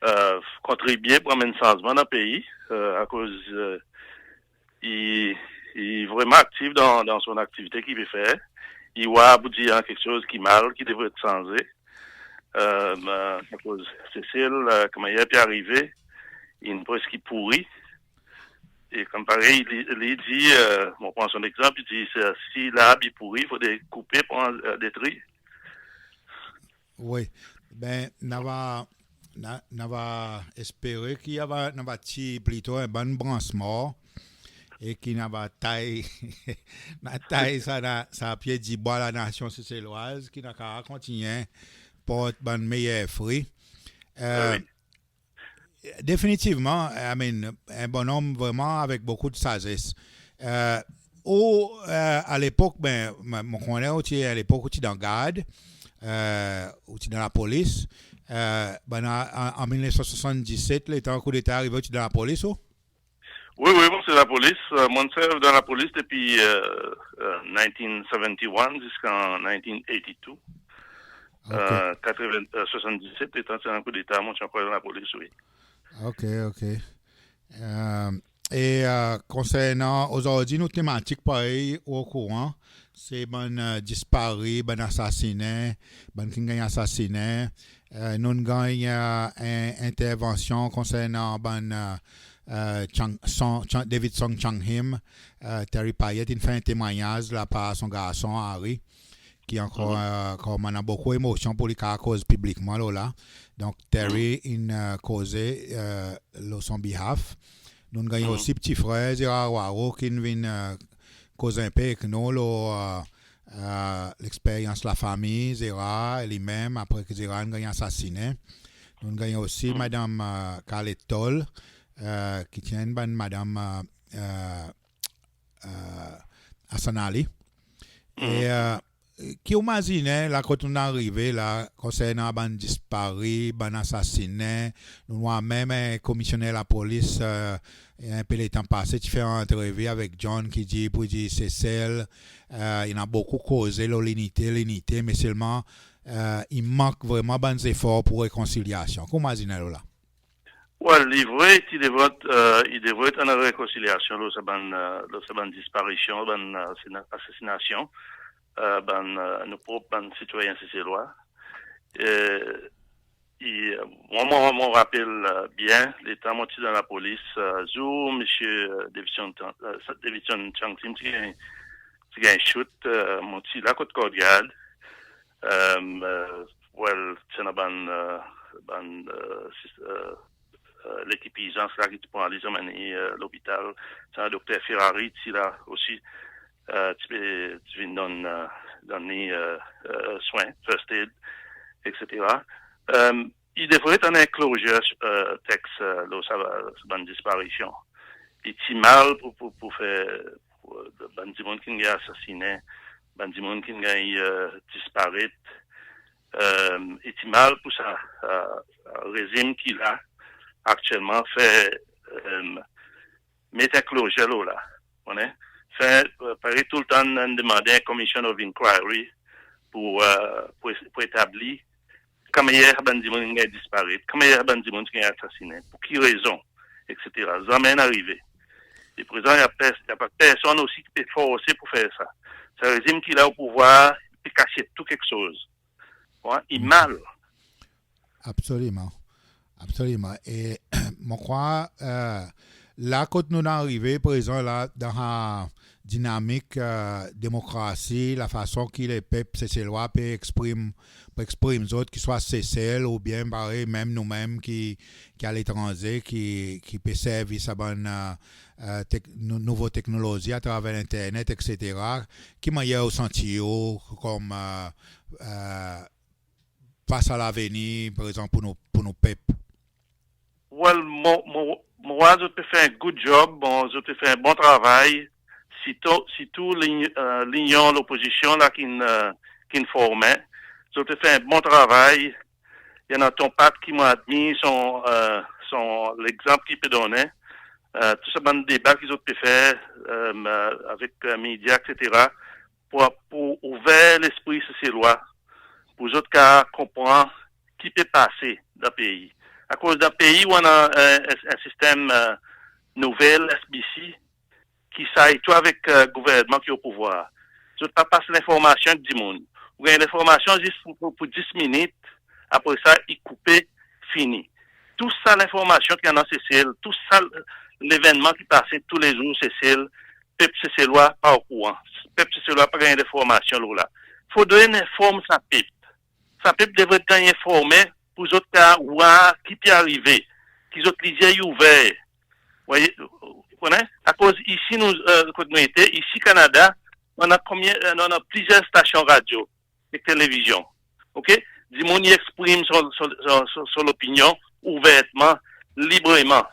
e, e, kontribye pour anmenn sanzman dan pei, e, akoz, e, i, i vreman aktif dan, dan son aktivite ki i pe fer. I war pour dir en keksoz ki mal, ki devret sanze. E, e, akoz Sesel, e, konman i pe arive, in preski pouri. E konm parey li, li dir, e, mon pran son legzanp, i dir, si, si larb i pouri, fodre koupe, pran, e, detri. Wi. Ben, nou ava, nou, nou ava espere ki ava, nou ava tir plito en bann brans mor e ki nou ava tay, nou ava tay sa, sa pye dibwa lanasyon Seselwaz, ki nou kapab kontinyen port bann meyer fri. E, wi. Definitivman, I mean, en bonnonm vreman avek bokou de sazes. E, ou, e, a lepok, ben, mon, mon konnen ou ti, a lepok ou ti dan gard, e, ou ti dan lapolis. E, ben, an, an, an mil nef san swasanndiset, letan koudeta arive, ou ti dan lapolis, ou? Wi, wi, mon ti dan lapolis. E, mon servi dan lapolis depi, e, e, nineteen seventy-one ziska nineteen eighty-two. Ok. E, katreven, e, swasanndiset, letan ti annan koudeta, mon ti ankor dan lapolis, wi. Ok, ok. E, e, konsernan ozordi nou tematik, parey ou okouran, se bann, e, dispare, bann asasinen, bann ki'n ganny asasinen. E, nou'n ganny, e, en entervansyon konsernan bann, e, e, Chang, Song, Chang, David Song Chang Him, e, Terry Payet in fer en temwanyaz lapar son garson Harry, ki ankor, e, konman annan bokou emosyon pour li kapab koz piblikman lo la. Donk Terry in, e, koze, e, lo son behalf. Nou'n ganny osi pti frer Gérard Hoareau ki'n vin, e, koz en pe ek nou lo, e, e, leksperyans lafanmir Gérard, li menm, apre ki Gérard in ganny asasinen. Nou'n ganny osi madanm, e, Carlette Tol, e, ki ti enn bann madanm, e, e, e, Hassan Ali. E, e, ki ou mazinen la kot nou'n arive la, konsernan bann dispare, bann asasinen? Nou'n war menm, e, komisyoner lapolis, e, en pe letan pase ti fer antrevi avek John ki dir, pour dir Sesel, e, i annan bokou koze lo linite, linite, me selman, e, i mank vreman bann zefor pour rekonsilyasyon. Ki ou mazinen lo la? Well, i vre, i devret, e, i devret annan rekonsilyasyon lo sa bann, e, lo sa bann disparisyon, bann, e, asina-, asasinasyon, e, bann, e, nou prop bann sitwayen Seselwa. E, i, mwan, mwan, mon rapel, e, byen, letan mon ti dan lapolis, e, zour Msye, e, Davidson Chang, e, Davidson Chang Him ti ganny, ti ganny shoot, e, mon ti la kot kordgard. E, e, well, ti annan bann, e, bann, e, sis-, e, e, lekip irzans la ki ti pran li, ti anmenn li, e, lopital. Ti annan Dokter Ferrari ti la osi, e, ti pe, ti vin donn, e, donn li, e, e, swen, first aid, et cetera. E, i devret annan en closure, e, teks, e, lo sa, sa bann disparisyon. I ti mal pour, pour, pour fer, pour, e, bann dimoun ki'n ganny asasinen, bann dimoun ki'n ganny, e, disparet. E, i ti mal pour sa, e, rezim ki la aktyelman fer, e, met en closure lo la. Ou konnen? Fer, e, parey toultan nou'n demande en commission of inquiry pour, e, pour, pour etabli ki mannyer bann dimoun in ganny disparet, ki mannyer bann dimoun in ganny asasinen, pour ki rezon, et cetera. Zanmen in arive. E prezan, i annan pers-, i annan pa personn osi ki pe forse pour fer sa. Sa rezim ki la o pouvwar, i pe kasyet tou keksoz. Wi, i mal. Absoliman. Absoliman. E mon krwar, e, la kot nou'n arive prezan la, dan sa dinamik, e, demokrasi, lafason ki lepep Seselwa pe eksprim, pe eksprim zot, ki swa Sesel oubyen parey menm nou menm ki, ki aletranze, ki, ki pe servi sa bann, e, e, tek-, nou-, nouvo teknolozi atraver lenternet, et cetera. Ki mannyer ou santi ou konman, e, e, fas a lavenir, par egzanp, pour nou, pour nou pep? Well, mon, mon, mon war zot pe fer en good job, bon, zot pe fer en bon travay, sirtou, sirtou liny-, e, linyon lopozisyon la ki'n, e, ki'n formen. Zot pe fer en bon travay. I annan Ton Pat ki mon admir son, e, son legzanp ki pe donnen. E, tou sa bann deba ki zot pe fer, e, avek, e, medya, et cetera, pour, pour ouver lespri Seselwa, pour zot kapab konpran ki pe pase dan pei. Akoz dan pei ou annan en, en, en sistenm, e, nouvel S B C ki sirtou avek, e, gouvernman ki o pouvwar. Zot pa pas lenformasyon ek dimoun. Ou ganny lenformasyon zis pour, pour, pour dis minit, apre sa i koupe, fini. Tou sa lenformasyon ki annan Sesel, tou sa levennman ki pase toulezour Sesel, pep Seselwa pa okouran. Pep Seselwa pa ganny lenformasyon lo la. Fodre nou enform sa pep. Sa pep devret ganny enformen pour zot kapab war ki pe arive, ki zot lizye i ouver. Ou konnen? Akoz isi nou, e, kot nou ete, isi Kanada, nou annan konbyen, e, nou annan plizyer stasyon radyo ek televizyon. OK? Dimoun i eksprim son, son, son, son, son lopinyon ouvertman, libreman.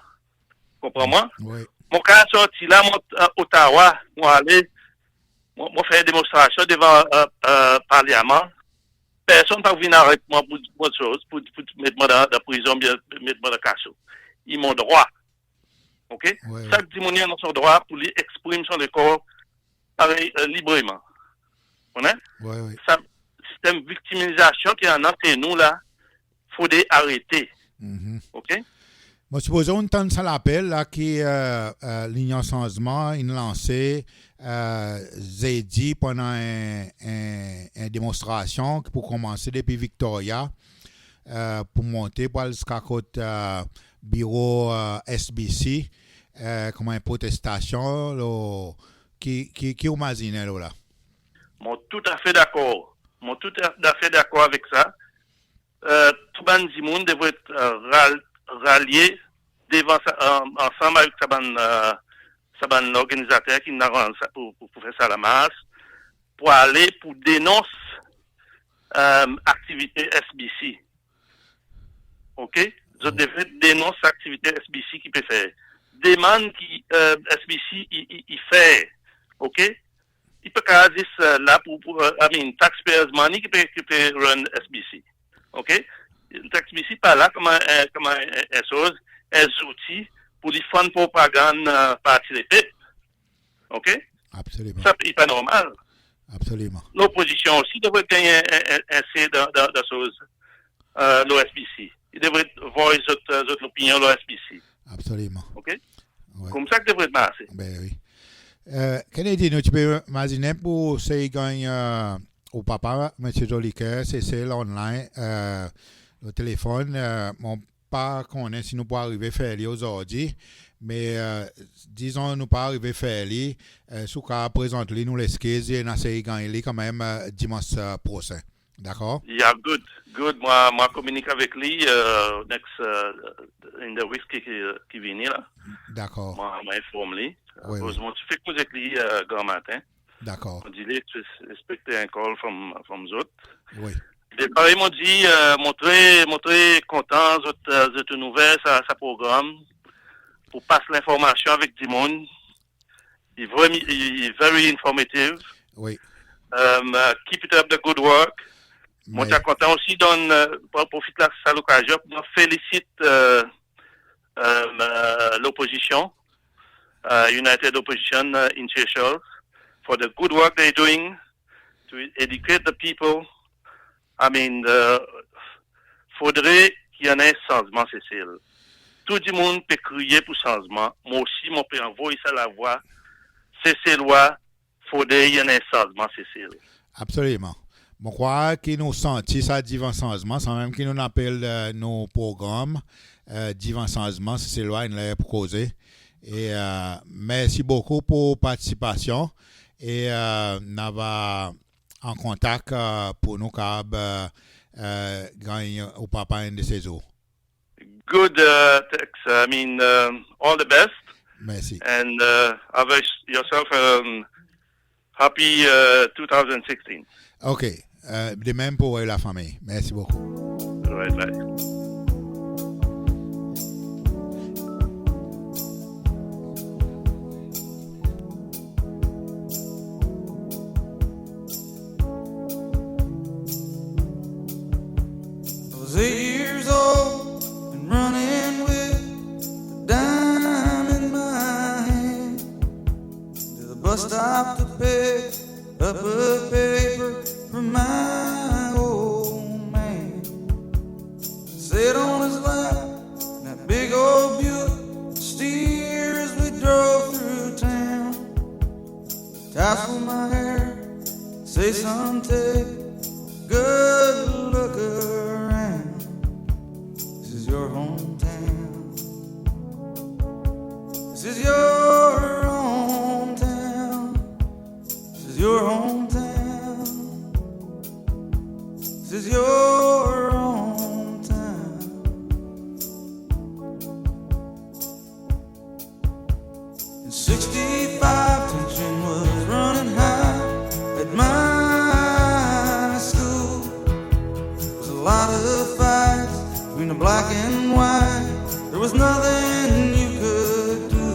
Konpran mwan? Wi. Mon kapab sorti la, mon, e, Ottawa, mon ale, mon, mon fer demonstrasyon devan, e, e, Parliman. Personn pa vin aret mwan pour, pour soz, pour, pour met mwan dan, dan prizon, oubyen met mwan dan kaso. I mon drwa. OK? Wi, wi. Sak dimoun i annan son drwa pour li eksprim son lekor parey, e, libreman. Ou konnen? Wi, wi. Sa sistenm viktimizasyon ki annan antre nou la, fodre arete. Mhm. OK? Mon sipoze ou'n tann sa lapel la ki, e, e, Linyon Sanzman in lanse, e, Zedi pandan en, en, en demonstrasyon ki pou konmanse depi Victoria, e, pou monte, pou al ziska kot, e, biro, e, S B C, e, konman en protestasyon, lo, ki, ki, ki ou mazinen lo la? Mon toutafe dakor. Mon toutafe dakor avek sa. E, tou bann dimoun devret, e, ral-, ralye devan sa, e, ansanm avek sa bann, e, sa bann lorganizater ki'n aranz sa pour, pour, pour fer sa lamars, pour ale pour denons, e, aktivite S B C. OK? Zot devret denons aktivite S B C ki pe fer. Demann ki, e, S B C i, i, i fer. OK? I pa kapab zis, e, la pour, pour, e, I mean, taxpayers money ki pe, ki pe run S B C. OK? S B C pa la konman, e, konman, e, en soz, en zouti pour li fann propagann, e, Parti Lepep. OK? Absoliman. Sa i pa normal. Absoliman. Lopozisyon osi devret ganny en, en, en, en se dan, dan, dan soz, e, lo S B C. I devret voice zot, e, zot lopinyon lo S B C. Absoliman. OK? Wi. Koumsa ki devret marse. Ben wi. E, Kennedy, nou ti pe mazinen pour sey ganny, e, ou papa, Msye Jolicoeur, Sesel online, e, lo telefonn, e, mon pa konnen si nou pou arive fer li ozordi, me, e, dizon nou pa arive fer li, e, si ou kapab prezant li, nou leskiz, e nou a sey ganny li kanmenm, e, Dimans, e, prosen. Dakor? Yeah, good, good. Mon a, mon a kominik avek li, e, next, e, in the weeks ki, ki, ki vini la. Dakor. Mon a, mon a enform li. Wi, wi. Akoz mon ti fek koz ek li, e, granmaten. Dakor. Mon dir li, ekspekte en call from, from zot. Wi. E parey mon dir, e, mon tre, mon tre kontan zot, e, zot in ouver sa, sa progranm pour pas lenformasyon avek dimoun. I very, i, i very informative. Wi. Um, uh, keep it up the good work. Mon ti a kontan osi donn, e, pou profit la, sa lokazyon pour mon felisit, e, um, e, lopozisyon, e, United Opposition, e, in Seychelles, for the good work they're doing to educate the people. I mean, e, fodre ki annan en sanzman Sesel. Tou dimoun pe kriye pour sanzman. Mon osi, mon pe anvoy sa lavwa Seselwa, fodre i annan en sanzman Sesel. Absoliman. Mon krwar ki nou santi sa divan sanzman, sanmenm ki nou'n apel, e, nou progranm, e, Divan Sanzman, Seselwa in ler pour koze. E, e, mersi bokou pour partisipasyon. E, e, nou ava an kontak, e, pour nou kapab, e, e, ganny ou papa enn de se zour. Good, uh, thanks. I mean, um, all the best. Mersi. And, uh, have a, yourself, um, happy, uh, two thousand sixteen. OK. E, de menm pour ou e lafanmir. Mersi bokou. All right, bye. I was eight years old and running with the dime in my hand to the bus stop to pick up a paper from my old man. sixty-five, tension was running high at my school. There was a lot of fights between the black and white. There was nothing you could do.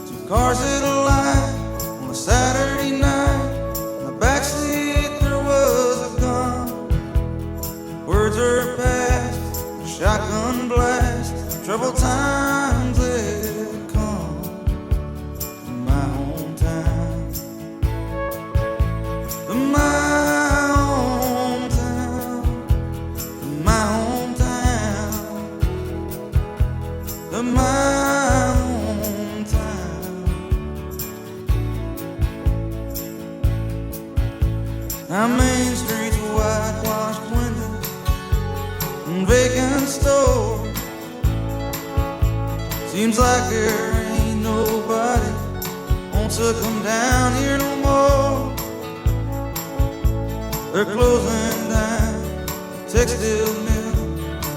Two cars at a light on a Saturday night. In the backseat there was a gun. Words were passed, a shotgun blast. Troubled times had come to my hometown. To my hometown. To my hometown. To my hometown. Our main streets, whitewashed windows and vacant stores. Seems like there ain't nobody wants to come down here no more. They're closing down a textile mill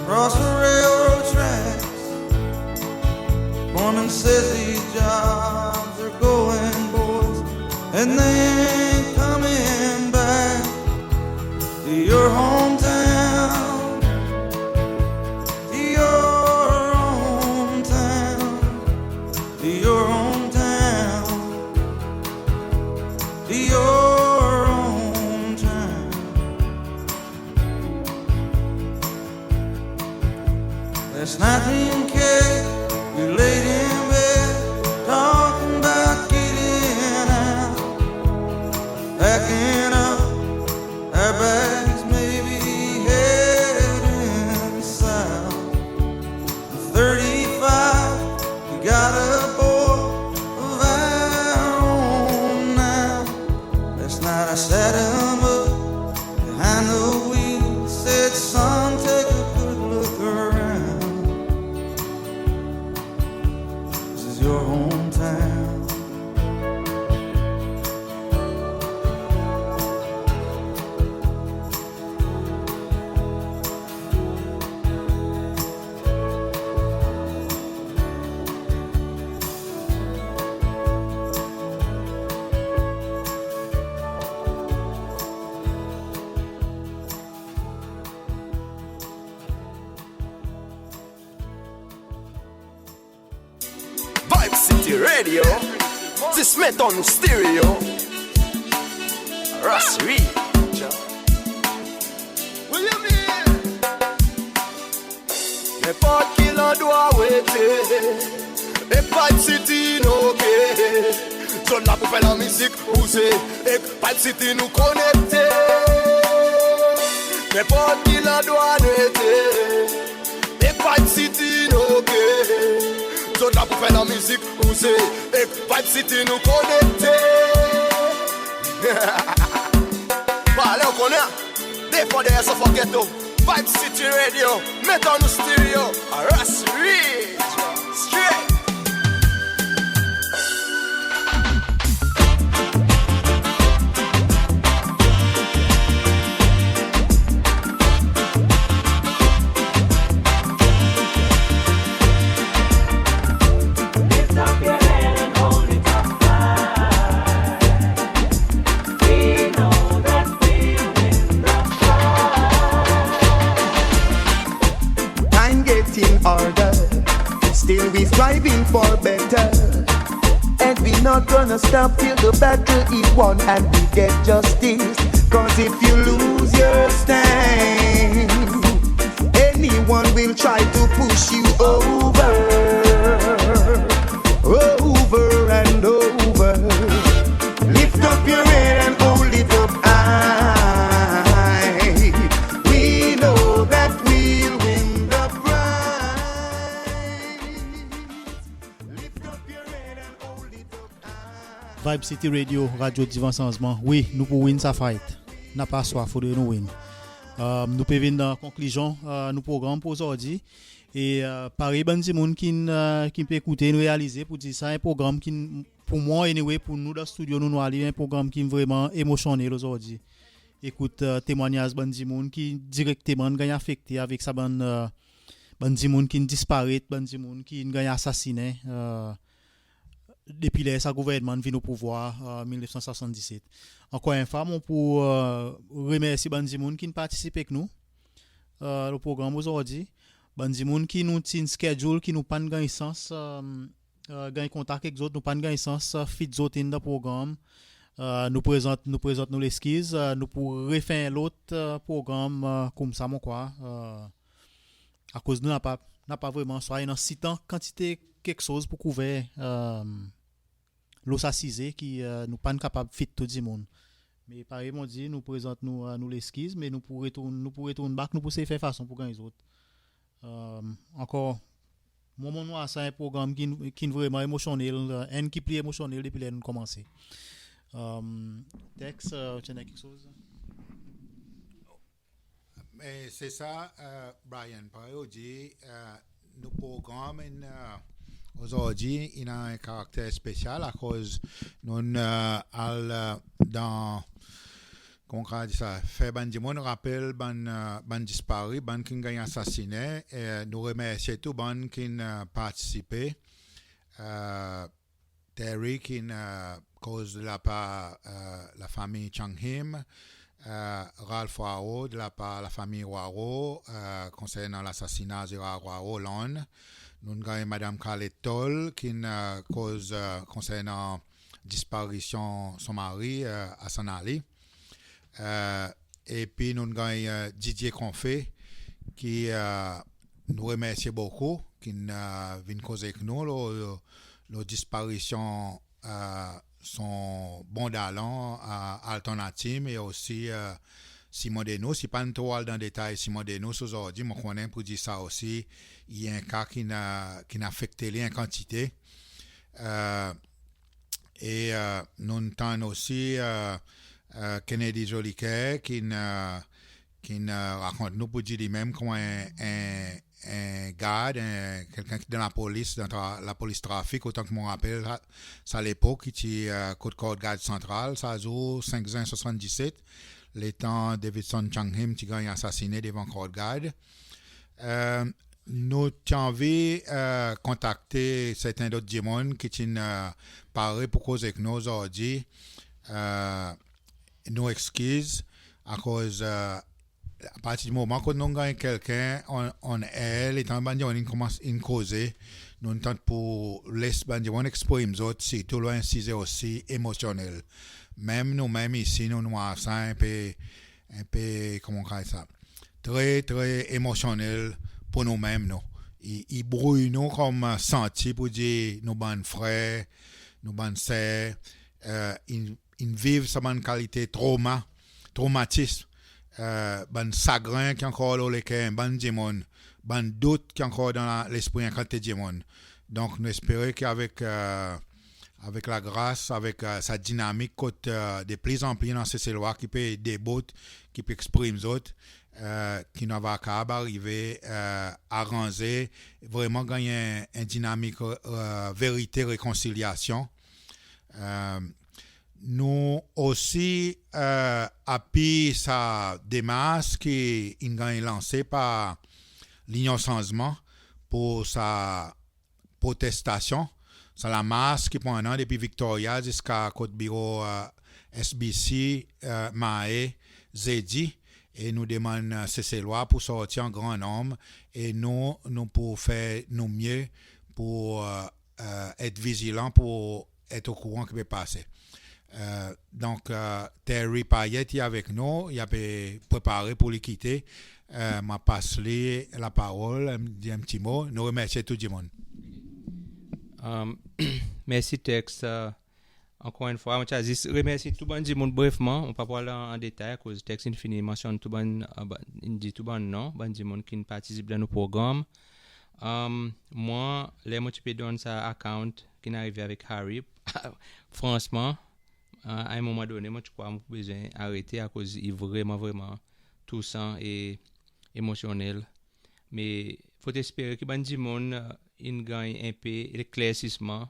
across the railroad tracks. Foreman says these jobs are going, boys, and they ain't coming back to your hometown, to your hometown, to your hometown, to your hometown. Last night me and Kay, we laid in bed, talking about getting out, packing up our bags, maybe heading south. Thirty-five, we got a boy of our own now. Last night I sat him up behind the wheel, said, "Son, take a good look around. This is your hometown." Vibe City Radio, zis met dan nou stereo. Ras Ri. Nenport ki landrwa ou ete, ek Vibe City nou oke. Zot la pour fer lanmizik, bouze, ek Vibe City nou konekte. Nenport ki landrwa nou ete, ek Vibe City nou oke. Zot la pour fer lanmizik, bouze, ek Vibe City nou konekte. Parler ou konnen, defo deryer sa forget ou. Vibe City Radio, met dan nou stereo. Ras Ri. Straight. Lift up your head and hold it up high. We know that we'll win the fight. Time getting harder, still we striving for better. And we not gonna stop till the battle is won and we get justice. 'Cause if you lose your stand, anyone will try to push you over, over and over. Lift up your head and hold it up high. We know that we'll win the prize. Lift up your head and hold it up high. Vibe City Radio, radyo Divan Sanzman. Wi, nou pou win sa fight. Napa swa, fodre nou win. Euh, nou pe vin dan konklizyon, euh, nou progranm pour ozordi. E, euh, parey bann dimoun ki'n, euh, ki'n pe ekoute, nou realize pour dir sa en progranm ki'n, pour mwan anyway, pour nou dan studio nou, nou ale, en progranm ki'n vreman emosyonnel ozordi. Ekout, euh, temwanyaz bann dimoun ki direkteman ganny afekte avek sa bann, euh, bann dimoun ki'n disparet, bann dimoun ki'n ganny asasinen, euh, depi ler sa gouvernman vin o pouvwar, e, mil nef san swasanndiset. Ankor enn fwa mon pou, e, remersi bann dimoun ki'n partisip ek nou, e, lo progranm ozordi. Bann dimoun ki nou ti'n schedule, ki nou pa'n ganny sans, e, e, ganny kontak ek zot, nou pa'n ganny sans, e, fit zot in dan progranm. E, nou prezant, nou prezant nou leskiz, e, nou pou refer en lot, e, progranm, e, koumsa mon krwar, e, akoz nou napa, napa vreman, swa i annan sitan kantite keksoz pou kouver, e, lo sa size ki, e, nou pa'n kapab fit tou dimoun. Me parey mon dir, nou prezant nou, e, nou leskiz, me nou pou retourn, nou pou retourn back, nou pou sey fer fason pou ganny zot. E, ankor, mwan mon war sa en progranm ki, ki'n vreman emosyonnel, e, enn ki pli emosyonnel depi ler nou'n konmanse. E, Tex, e, ou ti annan keksoz? Me se sa, e, Brian, parey ou dir, e, nou progranm in, e, ozordi, i annan en karakter spesyal akoz nou'n, e, al, e, dan, koman ou dir sa, fer bann dimoun rapel bann, e, bann dispari, bann ki'n ganny asasinen, e nou remersye tou bann ki'n, e, partisipe. E, Terry ki'n, e, koz lapar, e, lafanmir Chang Him, e, Ralph Hoareau, de lapar lafanmir Hoareau, e, konsernan lasasina Gérard Hoareau, Lon. Nou'n ganny Madanm Carlette Tol, ki'n, e, koz, e, konsernan disparisyon son mari, e, Hassan Ali. E, epi nou'n ganny, e, Didier Confé, ki, e, nou remersye bokou, ki'n, e, vin koz ek nou lo, lo, lo disparisyon, e, son bon dalon, e, Alton Hatim, e osi, e, Simon Denous. I pa'n tro al dan detay Simon Denous ozordi, mon konnen pou dir sa osi, i en ka ki'n, e, ki'n afekte li en kantite. E, e, e, nou'n tann osi, e, e, Kennedy Jolicoeur, ki'n, e, ki'n, e, rakont nou pou dir li menm konman en, en, en gard, en, kelkenn ki dan lapolis, dan tra-, lapolis trafik, otan ki mon rapel, sa, sa lepok, ki ti, e, kot Kordgard Santral, sa zour senk zen swasanndiset, letan Davidson Chang Him ti ganny asasinen devan Kordgard. E, nou ti anvi, e, kontakte serten dot dimoun ki ti'n, e, pare pou koz ek nou ozordi. E, nou ekskiz, akoz, e, apartir di moman kot nou ganny kelkenn on, on air, letan bann dimoun in konmans, in koze, nou'n tant pou les bann dimoun eksprim zot, sirtou lo en size osi emosyonnel. Menm nou menm isi, nou, nou war sa en pe, en pe, koman ou dir sa, tre, tre emosyonnel pou nou menm, nou. I, i brouy nou konman santi pou dir nou bann frer, nou bann ser, e, in, in viv sa bann kalite troma, tromatism, e, bann sagren ki ankor lo leker bann dimoun, bann dout ki ankor dan la, lespri en kantite dimoun. Donk, nou espere ki avek, e, avek lagras, avek, e, sa dinamik kot, e, de plizanpli annan Seselwa ki pe debout, ki pe eksprim zot, e, ki nou ava kapab arive, e, aranze, vreman ganny en, en dinamik, e, verite, rekonsilyasyon. E, nou osi, e, apiy sa demars ki in ganny lanse par Linyon Sanzman pour sa protestasyon, sa lamars ki pou annan depi Victoria ziska kot biro, e, S B C, e, Mahé, Zedi, e nou demann, e, Seselwa pou sorti an gran nonm, e nou, nou pou fer nou mye pou, e, e, et vizilan pour et okouran ki pe pase. E, donk, e, Terry Payet i avek nou, i ape prepare pour li kite. E, mon a pas li laparol, e, dir en pti mo. Nou remersye tou dimoun. E, mersi Tex. E, ankor enn fwa, mon ti a zis remersye tou bann dimoun brefman. Mon pa pou al an, an detay akoz Tex in fini mansyonn tou bann, e, ba-, in dir tou bann non, bann dimoun ki'n partisip dan nou progranm. E, mwan, ler mon ti pe donn sa account ki'n arive avek Harry, fransman, a, a en moman donnen, mon ti krwar mon pou bezwen arete akoz i vreman, vreman tousan e emosyonnel. Me fotespere ki bann dimoun, e, in ganny en pe leklersisman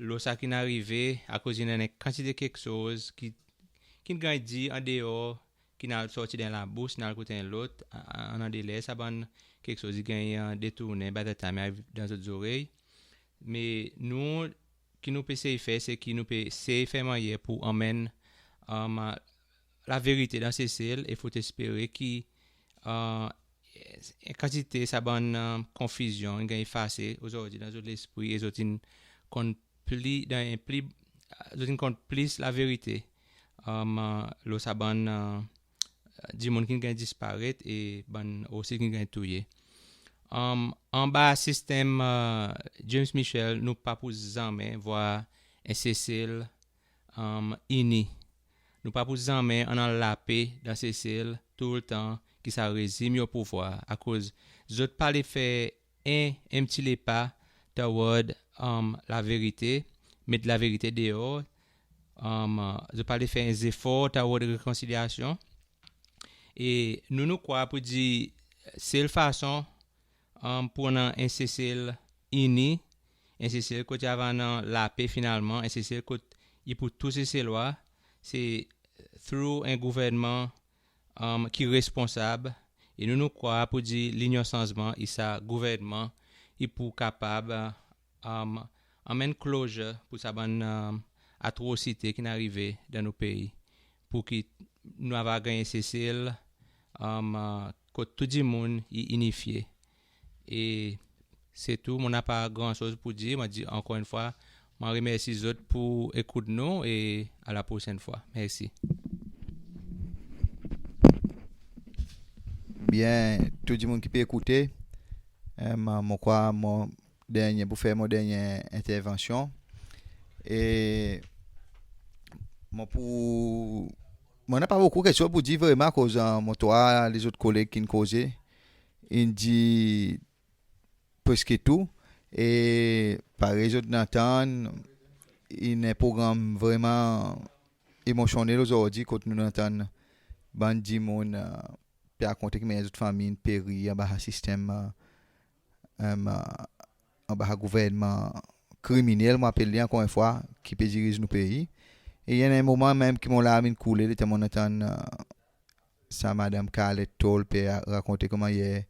lo sa ki'n arive, akoz i annan en kantite keksoz ki, ki'n ganny dir an deor, ki'n al sorti dan labous, in al kot en lot, a, a, annan de ler sa bann keksoz i ganny, e, detournen, by the time i ariv dan zot zorey. Me nou, ki nou pe sey fer, se ki nou pe sey fer mannyer pour anmenn, um, laverite dan Sesel e fotespere ki, uh, en kantite sa bann, uh, konfizyon in ganny efase ozordi dan zot lespri e zot in konn pli, dan en pli, zot in konn plis laverite, um, uh, lo sa bann, uh, dimoun ki'n ganny disparet e bann osi ki'n ganny touye. Um, anba sistenm, uh, James Michel, nou pa pou zanmen vwar en Sesel, um, ini. Nou pa pou zanmen annan lape dan Sesel toultan ki sa rezim i o pouvwar, akoz zot pa le fer en, en pti lepa toward, um, laverite, met laverite deor, um, zot pa le fer en zefor toward rekonsilyasyon. E nou, nou krwar pour dir sel fason, um, pour annan en Sesel ini, en Sesel kot i ava annan lape finalman, en Sesel kot i pour tou Seselwa, se through en gouvernman, um, ki responsab. E nou, nou krwar pour dir Linyon Sanzman i sa gouvernman i pou kapab, um, anmenn closure pour sa bann, um, atrosite ki'n arive dan nou pei, pour ki nou ava ganny en Sesel, um, uh, kot tou dimoun i inifye. E se tou, mon napa gran soz pour dir. Mon dir ankor en fwa, mon remersi zot pour ekout nou e a la prosenn fwa. Mersi. Byen, tou dimoun ki pe ekoute, em, mon krwar mon dernyen, pour fer mon dernyen entervansyon. E mon pou, mon napa bokou keksoz pour dir vreman, akoz, uh, mon trwa lezot koleg ki'n koze, in dir preske tou. E parey zot in antann, in en progranm vreman emosyonnel ozordi, kot nou'n antann bann dimoun, uh, pe rakonte ki mannyer zot fanmir in peri anba sa sistenm, uh, em, uh, anba sa gouvernman kriminel, mon apel li ankor en fwa, ki pe diriz nou pei. E i annan en moman menm ki mon larm in koule letan mon'n antann, uh, sa madanm Carlette Tolpe a rakonte konman yer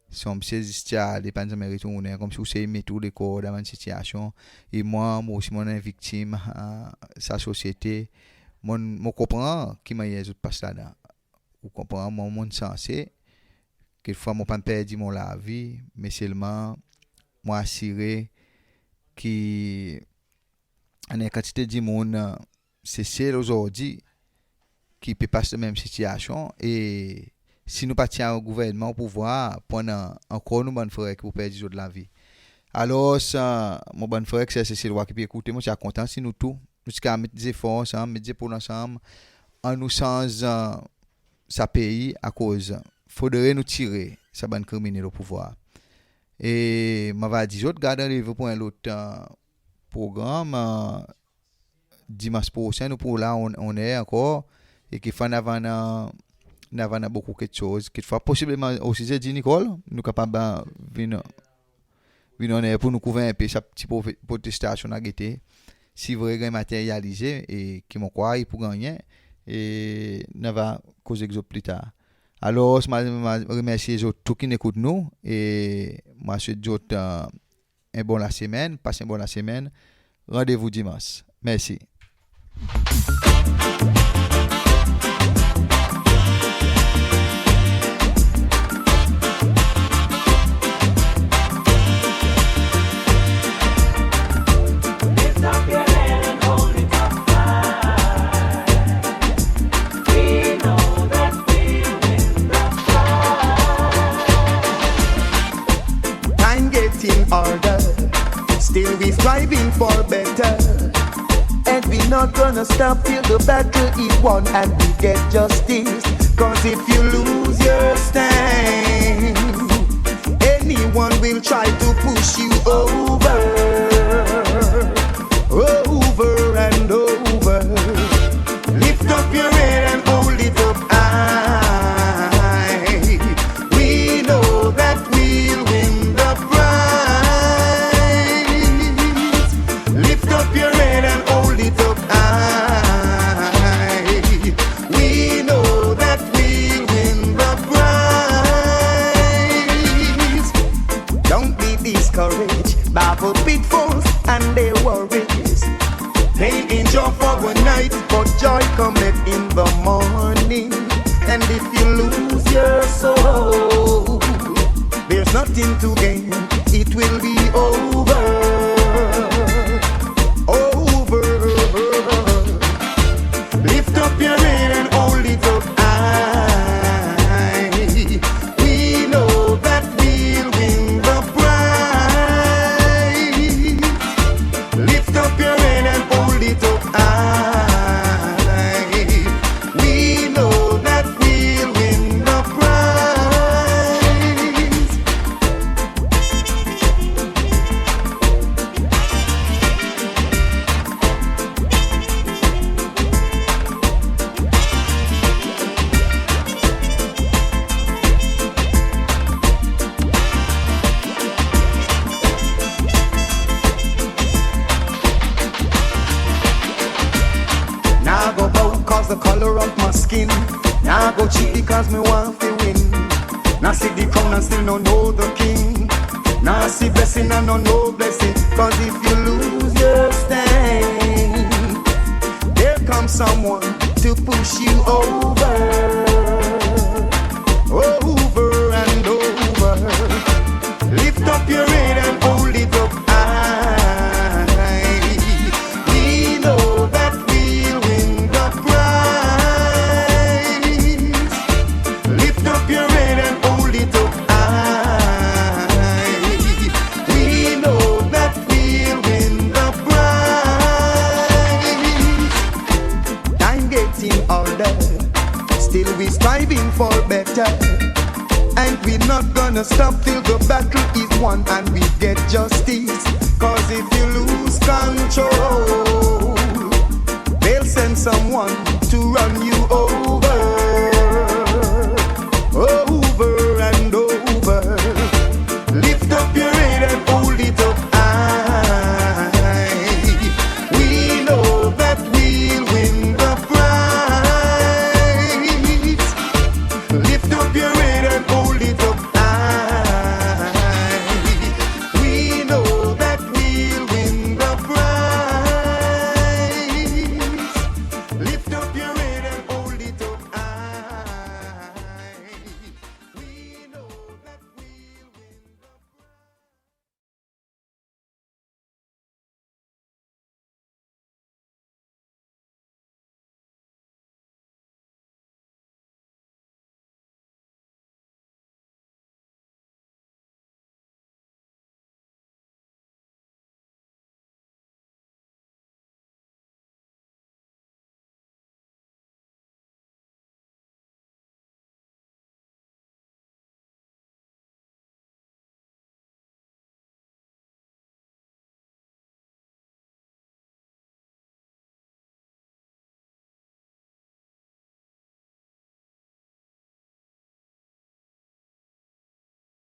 son msye zis ti ale, pa'n zanmen retournen, konmsi ou sey met ou lekor dan bann sitiyasyon. E mwan, mwan osi mon'n en viktim, a, sa sosyete. Mon, mon konpran ki mannyer zot pas ladan. Ou konpran, mwan, mon'n sanse. Kekfwa mon pa'n perdi mon lavi, me selman mon asire ki annan en kantite dimoun, e, Sesel ozordi ki pe pas dan menm sitiyasyon, e si nou pa ti annan gouvernman o pouvwar, pou annan ankor nou bann frer ki pou perdi zot lavi. Alor, e, mon bann frer ek ser Seselwa ki pe ekoute, mon ti a kontan si nou tou, nou ti kapab met zefor ansanm, met zepol ansanm, annou sanz, e, sa pei, akoz fodre nou tire sa bann kriminel o pouvwar. E mon ava dir zot, gard randevou pour en lot, e, progranm, e, dimans prosen, nou pou la, nou, nou la ankor, e kekfwa nou ava annan, nou ava annan bokou keksoz. Kekfwa, posibleman osi zedi, Nicole, nou kapab, e, vin, vin annan pour nou kouver en pe sa pti pro-, protestasyon nou a gete. Si vre i ganny materyalize, e ki mon krwar i pou gannyen, e nou ava koz ek zot pli tar. Alor, mon, mon remersi zot tou ki'n ekout nou, e mon swet zot, e, en bon lasemenn, pas en bon lasemenn. Randevou dimans. Mersi. Time getting harder, still we striving for better. And we not gonna stop till the battle is won and we get justice. 'Cause if you lose your stand, anyone will try to push you over. Over and over. Lift up your head and hold it up high. We know that we'll win the prize. Lift up your head and hold it up high. We know that we'll win the prize. Don't be discouraged by the pitfalls and their worries. Pain endure for a night, but joy cometh in the morning. And if you lose your soul, there's nothing to gain. It will be over. Over. Lift up your head and hold it up high. We know that we'll win the prize. Lift up your head and hold it up high. We know that we'll win the prize. Nah go bow 'cause the colour of my skin. Nah go cheat because mi want fi win. Nah see the crown and still no know the king. Nah see blessing and no know blessing. 'Cause if you lose your stand, there comes someone to push you over. Over and over. Lift up your head and hold it up high. We know that we'll win the prize. Lift up your head and hold it up high. We know that we'll win the prize. Time getting older, still we striving for better. And we not gonna stop till the battle is won and we get justice. 'Cause if you lose control, they'll send someone to run you